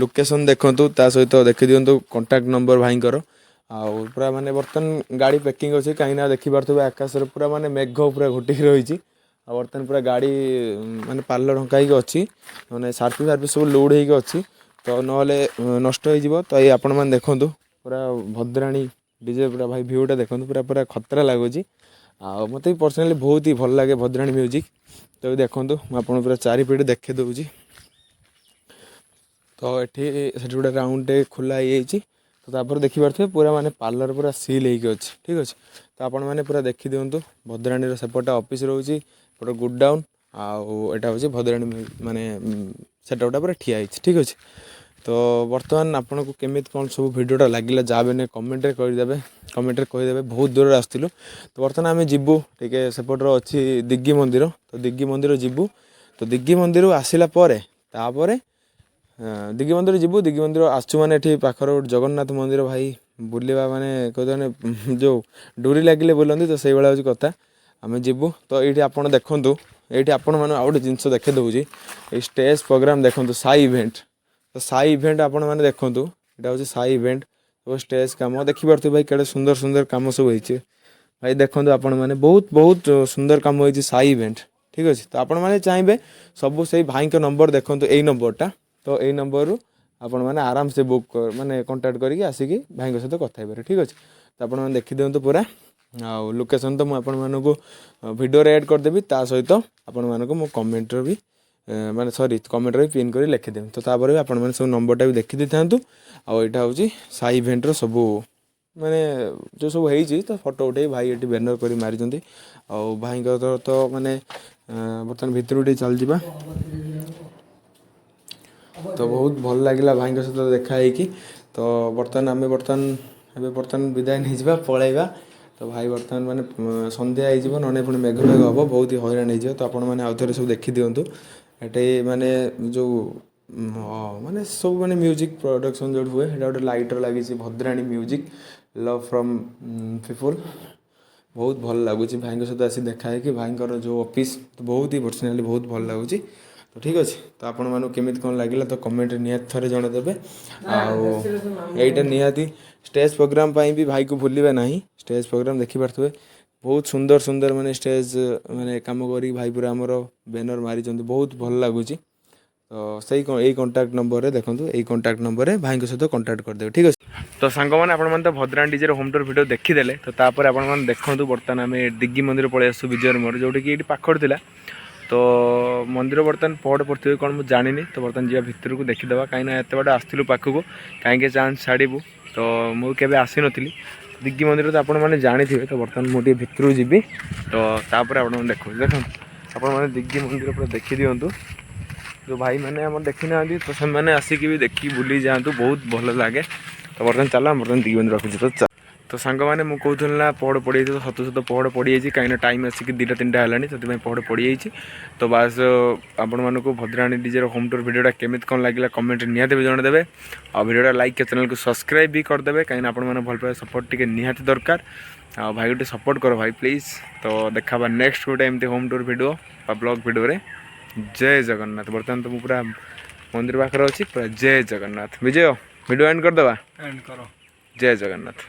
ଲୋକେସନ୍ ଦେଖନ୍ତୁ, ତା ସହିତ ଦେଖିଦିଅନ୍ତୁ କଣ୍ଟାକ୍ଟ ନମ୍ବର ଭାଇଙ୍କର। ଆଉ ପୁରା ମାନେ ବର୍ତ୍ତମାନ ଗାଡ଼ି ପ୍ୟାକିଂ ଅଛି, କାହିଁକିନା ଦେଖିପାରୁଥିବେ ଆକାଶରେ ପୁରା ମାନେ ମେଘ ପୁରା ଘୋଟିକି ରହିଛି। ଆଉ ବର୍ତ୍ତମାନ ପୁରା ଗାଡ଼ି ମାନେ ପାଲ ଢଙ୍କା ହେଇକି ଅଛି, ମାନେ ସାର୍ପି ଫାର୍ପି ସବୁ ଲୋଡ଼୍ ହେଇକି ଅଛି, ତ ନହେଲେ ନଷ୍ଟ ହେଇଯିବ। ତ ଏଇ ଆପଣମାନେ ଦେଖନ୍ତୁ ପୁରା ଭଦ୍ରାଣୀ ଡିଜେ, ପୁରା ଭାଇ ଭିୟୁଟା ଦେଖନ୍ତୁ, ପୁରା ପୁରା ଖତରା ଲାଗୁଛି। ଆଉ ମୋତେ ବି ପର୍ସନାଲି ବହୁତ ହି ଭଲ ଲାଗେ ଭଦ୍ରାଣୀ ମ୍ୟୁଜିକ୍। ତ ବି ଦେଖନ୍ତୁ, ମୁଁ ଆପଣଙ୍କୁ ପୁରା ଚାରିପିଠି ଦେଖେଇ ଦେଉଛି। ତ ଏଠି ସେଠି ଗୋଟେ ରାଉଣ୍ଡଟେ ଖୋଲା ହେଇଯାଇଛି। ତ ତାପରେ ଦେଖିପାରୁଥିବେ ପୁରା ମାନେ ପାର୍ଲର ପୁରା ସିଲ୍ ହେଇକି ଅଛି। ଠିକ୍ ଅଛି, ତ ଆପଣମାନେ ପୁରା ଦେଖିଦିଅନ୍ତୁ, ଭଦ୍ରାଣୀର ସେପଟେ ଅଫିସ୍ ରହୁଛି, ଏପଟେ ଗୋଡାଉନ୍, ଆଉ ଏଇଟା ହେଉଛି ଭଦ୍ରାଣୀ ମାନେ ସେଟଅପ୍ଟା ପୁରା ଠିଆ ହେଇଛି। ଠିକ୍ ଅଛି, ତ ବର୍ତ୍ତମାନ ଆପଣଙ୍କୁ କେମିତି କ'ଣ ସବୁ ଭିଡ଼ିଓଟା ଲାଗିଲା, ଯାହା ବି କମେଣ୍ଟରେ କରିଦେବେ, କମେଣ୍ଟରେ କହିଦେବେ। ବହୁତ ଦୂରରେ ଆସିଥିଲୁ। ତ ବର୍ତ୍ତମାନ ଆମେ ଯିବୁ ଟିକେ ସେପଟର ଅଛି ଦିଗି ମନ୍ଦିର, ତ ଦିଗି ମନ୍ଦିର ଯିବୁ। ତ ଦିଗି ମନ୍ଦିରରୁ ଆସିଲା ପରେ ତାପରେ ଦିଗି ମନ୍ଦିର ଯିବୁ। ଦିଗି ମନ୍ଦିର ଆସୁଛୁ ମାନେ ଏଠି ପାଖରେ ଗୋଟେ ଜଗନ୍ନାଥ ମନ୍ଦିର ଭାଇ ବୁଲିବା, ମାନେ କହୁଛନ୍ତି ଯେଉଁ ଡୋରି ଲାଗିଲେ ବୁଲନ୍ତି, ତ ସେଇଭଳିଆ ହେଉଛି କଥା, ଆମେ ଯିବୁ। ତ ଏଇଠି ଆପଣ ଦେଖନ୍ତୁ, ଏଇଠି ଆପଣମାନେ ଆଉ ଗୋଟେ ଜିନିଷ ଦେଖେଇ ଦେଉଛି। ଏଇ ଷ୍ଟେଜ୍ ପ୍ରୋଗ୍ରାମ୍ ଦେଖନ୍ତୁ, ସାଇ ଇଭେଣ୍ଟ। ତ ସାଇ ଇଭେଣ୍ଟ ଆପଣମାନେ ଦେଖନ୍ତୁ, ଏଇଟା ହେଉଛି ସାଇ ଇଭେଣ୍ଟ। ସବୁ ଷ୍ଟେଜ୍ କାମ ଦେଖିପାରୁଥିବେ ଭାଇ, କେଡ଼େ ସୁନ୍ଦର ସୁନ୍ଦର କାମ ସବୁ ହେଇଛି ଭାଇ। ଦେଖନ୍ତୁ ଆପଣମାନେ, ବହୁତ ବହୁତ ସୁନ୍ଦର କାମ ହେଇଛି ସାଇ ଇଭେଣ୍ଟ। ଠିକ୍ ଅଛି, ତ ଆପଣମାନେ ଚାହିଁବେ ସବୁ ସେଇ ଭାଇଙ୍କ ନମ୍ବର ଦେଖନ୍ତୁ, ଏଇ ନମ୍ବରଟା। ତ ଏଇ ନମ୍ବରରୁ ଆପଣମାନେ ଆରାମସେ ବୁକ୍ ମାନେ କଣ୍ଟାକ୍ଟ କରିକି ଆସିକି ଭାଇଙ୍କ ସହିତ କଥା ହେଇପାରିବେ। ଠିକ୍ ଅଛି, ତ ଆପଣମାନେ ଦେଖିଦିଅନ୍ତୁ ପୁରା। ଆଉ ଲୋକେସନ୍ ତ ମୁଁ ଆପଣମାନଙ୍କୁ ଭିଡ଼ିଓରେ ଆଡ଼୍ କରିଦେବି, ତା ସହିତ ଆପଣମାନଙ୍କୁ ମୁଁ କମେଣ୍ଟରେ ବି ମାନେ ସରି କମେଣ୍ଟରେ ବି ପିନ୍ କରି ଲେଖିଦେବି। ତ ତାପରେ ବି ଆପଣମାନେ ସବୁ ନମ୍ବରଟା ବି ଦେଖିଦେଇଥାନ୍ତୁ। ଆଉ ଏଇଟା ହେଉଛି ସାଇ ଇଭେଣ୍ଟର ସବୁ ମାନେ ଯେଉଁ ସବୁ ହେଇଛି, ତ ଫଟୋ ଉଠେଇ ଭାଇ ଏଠି ବ୍ୟାନର୍ କରି ମାରିଛନ୍ତି। ଆଉ ଭାଇଙ୍କର ତ ମାନେ ବର୍ତ୍ତମାନ ଭିତରକୁ ଟିକେ ଚାଲିଯିବା। ତ ବହୁତ ଭଲ ଲାଗିଲା ଭାଇଙ୍କ ସହିତ ଦେଖା ହେଇକି। ତ ବର୍ତ୍ତମାନ ଆମେ ବର୍ତ୍ତମାନ ଏବେ ବର୍ତ୍ତମାନ ବିଦାୟ ନେଇଯିବା, ପଳେଇବା। ତ ଭାଇ ବର୍ତ୍ତମାନ ମାନେ ସନ୍ଧ୍ୟା ହେଇଯିବ, ନହେଲେ ପୁଣି ମେଘ ମେଘ ହେବ, ବହୁତ ହି ହଇରାଣ ହେଇଯିବ। ତ ଆପଣମାନେ ଆଉ ଥରେ ସବୁ ଦେଖିଦିଅନ୍ତୁ। ଏଠି ମାନେ ଯେଉଁ ମାନେ ସବୁ ମାନେ ମ୍ୟୁଜିକ୍ ପ୍ରଡକ୍ସନ୍ ଯେଉଁଠି ହୁଏ, ସେଇଟା ଗୋଟେ ଲାଇଟର୍ ଲାଗିଛି, Bhadrani music love from people. ବହୁତ ଭଲ ଲାଗୁଛି ଭାଇଙ୍କ ସହିତ ଆସି ଦେଖା ହେଇକି, ଭାଇଙ୍କର ଯେଉଁ ଅଫିସ୍ ବହୁତ ହି ପର୍ସନାଲି ବହୁତ ଭଲ ଲାଗୁଛି। ତ ଠିକ୍ ଅଛି, ତ ଆପଣମାନଙ୍କୁ କେମିତି କ'ଣ ଲାଗିଲା ତ କମେଣ୍ଟରେ ନିହାତି ଥରେ ଜଣେଇଦେବେ। ଆଉ ଏଇଟା ନିହାତି ଷ୍ଟେଜ୍ ପ୍ରୋଗ୍ରାମ୍ ପାଇଁ ବି ଭାଇକୁ ଭୁଲିବେ ନାହିଁ। ଷ୍ଟେଜ୍ ପ୍ରୋଗ୍ରାମ୍ ଦେଖିପାରୁଥିବେ, ବହୁତ ସୁନ୍ଦର ସୁନ୍ଦର ମାନେ ଷ୍ଟେଜ୍ ମାନେ କାମ କରିକି ଭାଇ ପୁରା ଆମର ବ୍ୟାନର୍ ମାରିଛନ୍ତି, ବହୁତ ଭଲ ଲାଗୁଛି। ତ ସେଇ ଏଇ କଣ୍ଟାକ୍ଟ ନମ୍ବରରେ ଦେଖନ୍ତୁ, ଏଇ କଣ୍ଟାକ୍ଟ ନମ୍ବରରେ ଭାଇଙ୍କ ସହିତ କଣ୍ଟାକ୍ଟ କରିଦେବେ। ଠିକ୍ ଅଛି, ତ ସାଙ୍ଗମାନେ, ଆପଣମାନେ ତ ଭଦ୍ରାଣୀ ଡିଜେର ହୋମ୍ ଟୁର୍ ଭିଡ଼ିଓ ଦେଖିଦେଲେ। ତ ତାପରେ ଆପଣମାନେ ଦେଖନ୍ତୁ, ବର୍ତ୍ତମାନ ଆମେ ଦିଗି ମନ୍ଦିର ପଳେଇ ଆସୁ ବିଜୟର ମୋର, ଯେଉଁଠିକି ଏଇଠି ପାଖରେ ଥିଲା। ତ ମନ୍ଦିର ବର୍ତ୍ତମାନ ପହଡ଼ ପଡ଼ିଥିବେ କ'ଣ ମୁଁ ଜାଣିନି। ତ ବର୍ତ୍ତମାନ ଯିବା ଭିତରକୁ ଦେଖିଦେବା, କାହିଁକିନା ଏତେ ବାଟ ଆସିଥିଲୁ ପାଖକୁ, କାହିଁକି ଚାନ୍ସ ଛାଡ଼ିବୁ? ତ ମୁଁ କେବେ ଆସିନଥିଲି ଦିଗି ମନ୍ଦିର, ତ ଆପଣମାନେ ଜାଣିଥିବେ। ତ ବର୍ତ୍ତମାନ ମୁଁ ଟିକେ ଭିତରକୁ ଯିବି, ତ ତାପରେ ଆପଣମାନେ ଦେଖନ୍ତୁ। ଦେଖନ୍ତୁ ଆପଣମାନେ ଦିଗି ମନ୍ଦିର ପୁରା ଦେଖିଦିଅନ୍ତୁ। ଯେଉଁ ଭାଇମାନେ ଆମର ଦେଖିନାହାନ୍ତି, ତ ସେମାନେ ଆସିକି ବି ଦେଖିକି ବୁଲି ଯାଆନ୍ତୁ, ବହୁତ ଭଲ ଲାଗେ। ତ ବର୍ତ୍ତମାନ ଚାଲ, ଆମେ ବର୍ତ୍ତମାନ ଦିଗି ମନ୍ଦିର ରଖୁଛୁ। ତ ସାଙ୍ଗମାନେ, ମୁଁ କହୁଥିଲି ନା ପହଡ଼ ପଡ଼ିଯାଇଛି, ତ ସତ ସତ ପହଡ଼ ପଡ଼ିଯାଇଛି, କାହିଁକିନା ଟାଇମ୍ ଆସିକି 2ଟା 3ଟା ହେଲାଣି, ସେଥିପାଇଁ ପହଡ଼ ପଡ଼ିଯାଇଛି। ତ ବାସ୍, ଆପଣମାନଙ୍କୁ ଭଦ୍ରାଣୀ ଡିଜେର ହୋମ୍ ଟୁର୍ ଭିଡ଼ିଓଟା କେମିତି କ'ଣ ଲାଗିଲା କମେଣ୍ଟରେ ନିହାତି ବି ଜଣେଇଦେବେ। ଆଉ ଭିଡ଼ିଓଟା ଲାଇକ୍, ଚ୍ୟାନେଲକୁ ସବସ୍କ୍ରାଇବ୍ ବି କରିଦେବେ, କାହିଁକିନା ଆପଣମାନେ ଭଲ ପାଇବା ସପୋର୍ଟ ଟିକେ ନିହାତି ଦରକାର। ଆଉ ଭାଇ ଗୋଟେ ସପୋର୍ଟ କର ଭାଇ ପ୍ଲିଜ୍। ତ ଦେଖା ନେକ୍ସଟ ଗୋଟେ ଏମିତି ହୋମ୍ ଟୁର୍ ଭିଡ଼ିଓ ବା ବ୍ଲଗ୍ ଭିଡ଼ିଓରେ। ଜୟ ଜଗନ୍ନାଥ। ବର୍ତ୍ତମାନ ତ ମୁଁ ପୁରା ମନ୍ଦିର ପାଖରେ ଅଛି ପୁରା। ଜୟ ଜଗନ୍ନାଥ। ବିଜୟ, ଭିଡ଼ିଓ ଏଣ୍ଡ କରିଦେବା। ଏଣ୍ଡ କର। ଜୟ ଜଗନ୍ନାଥ।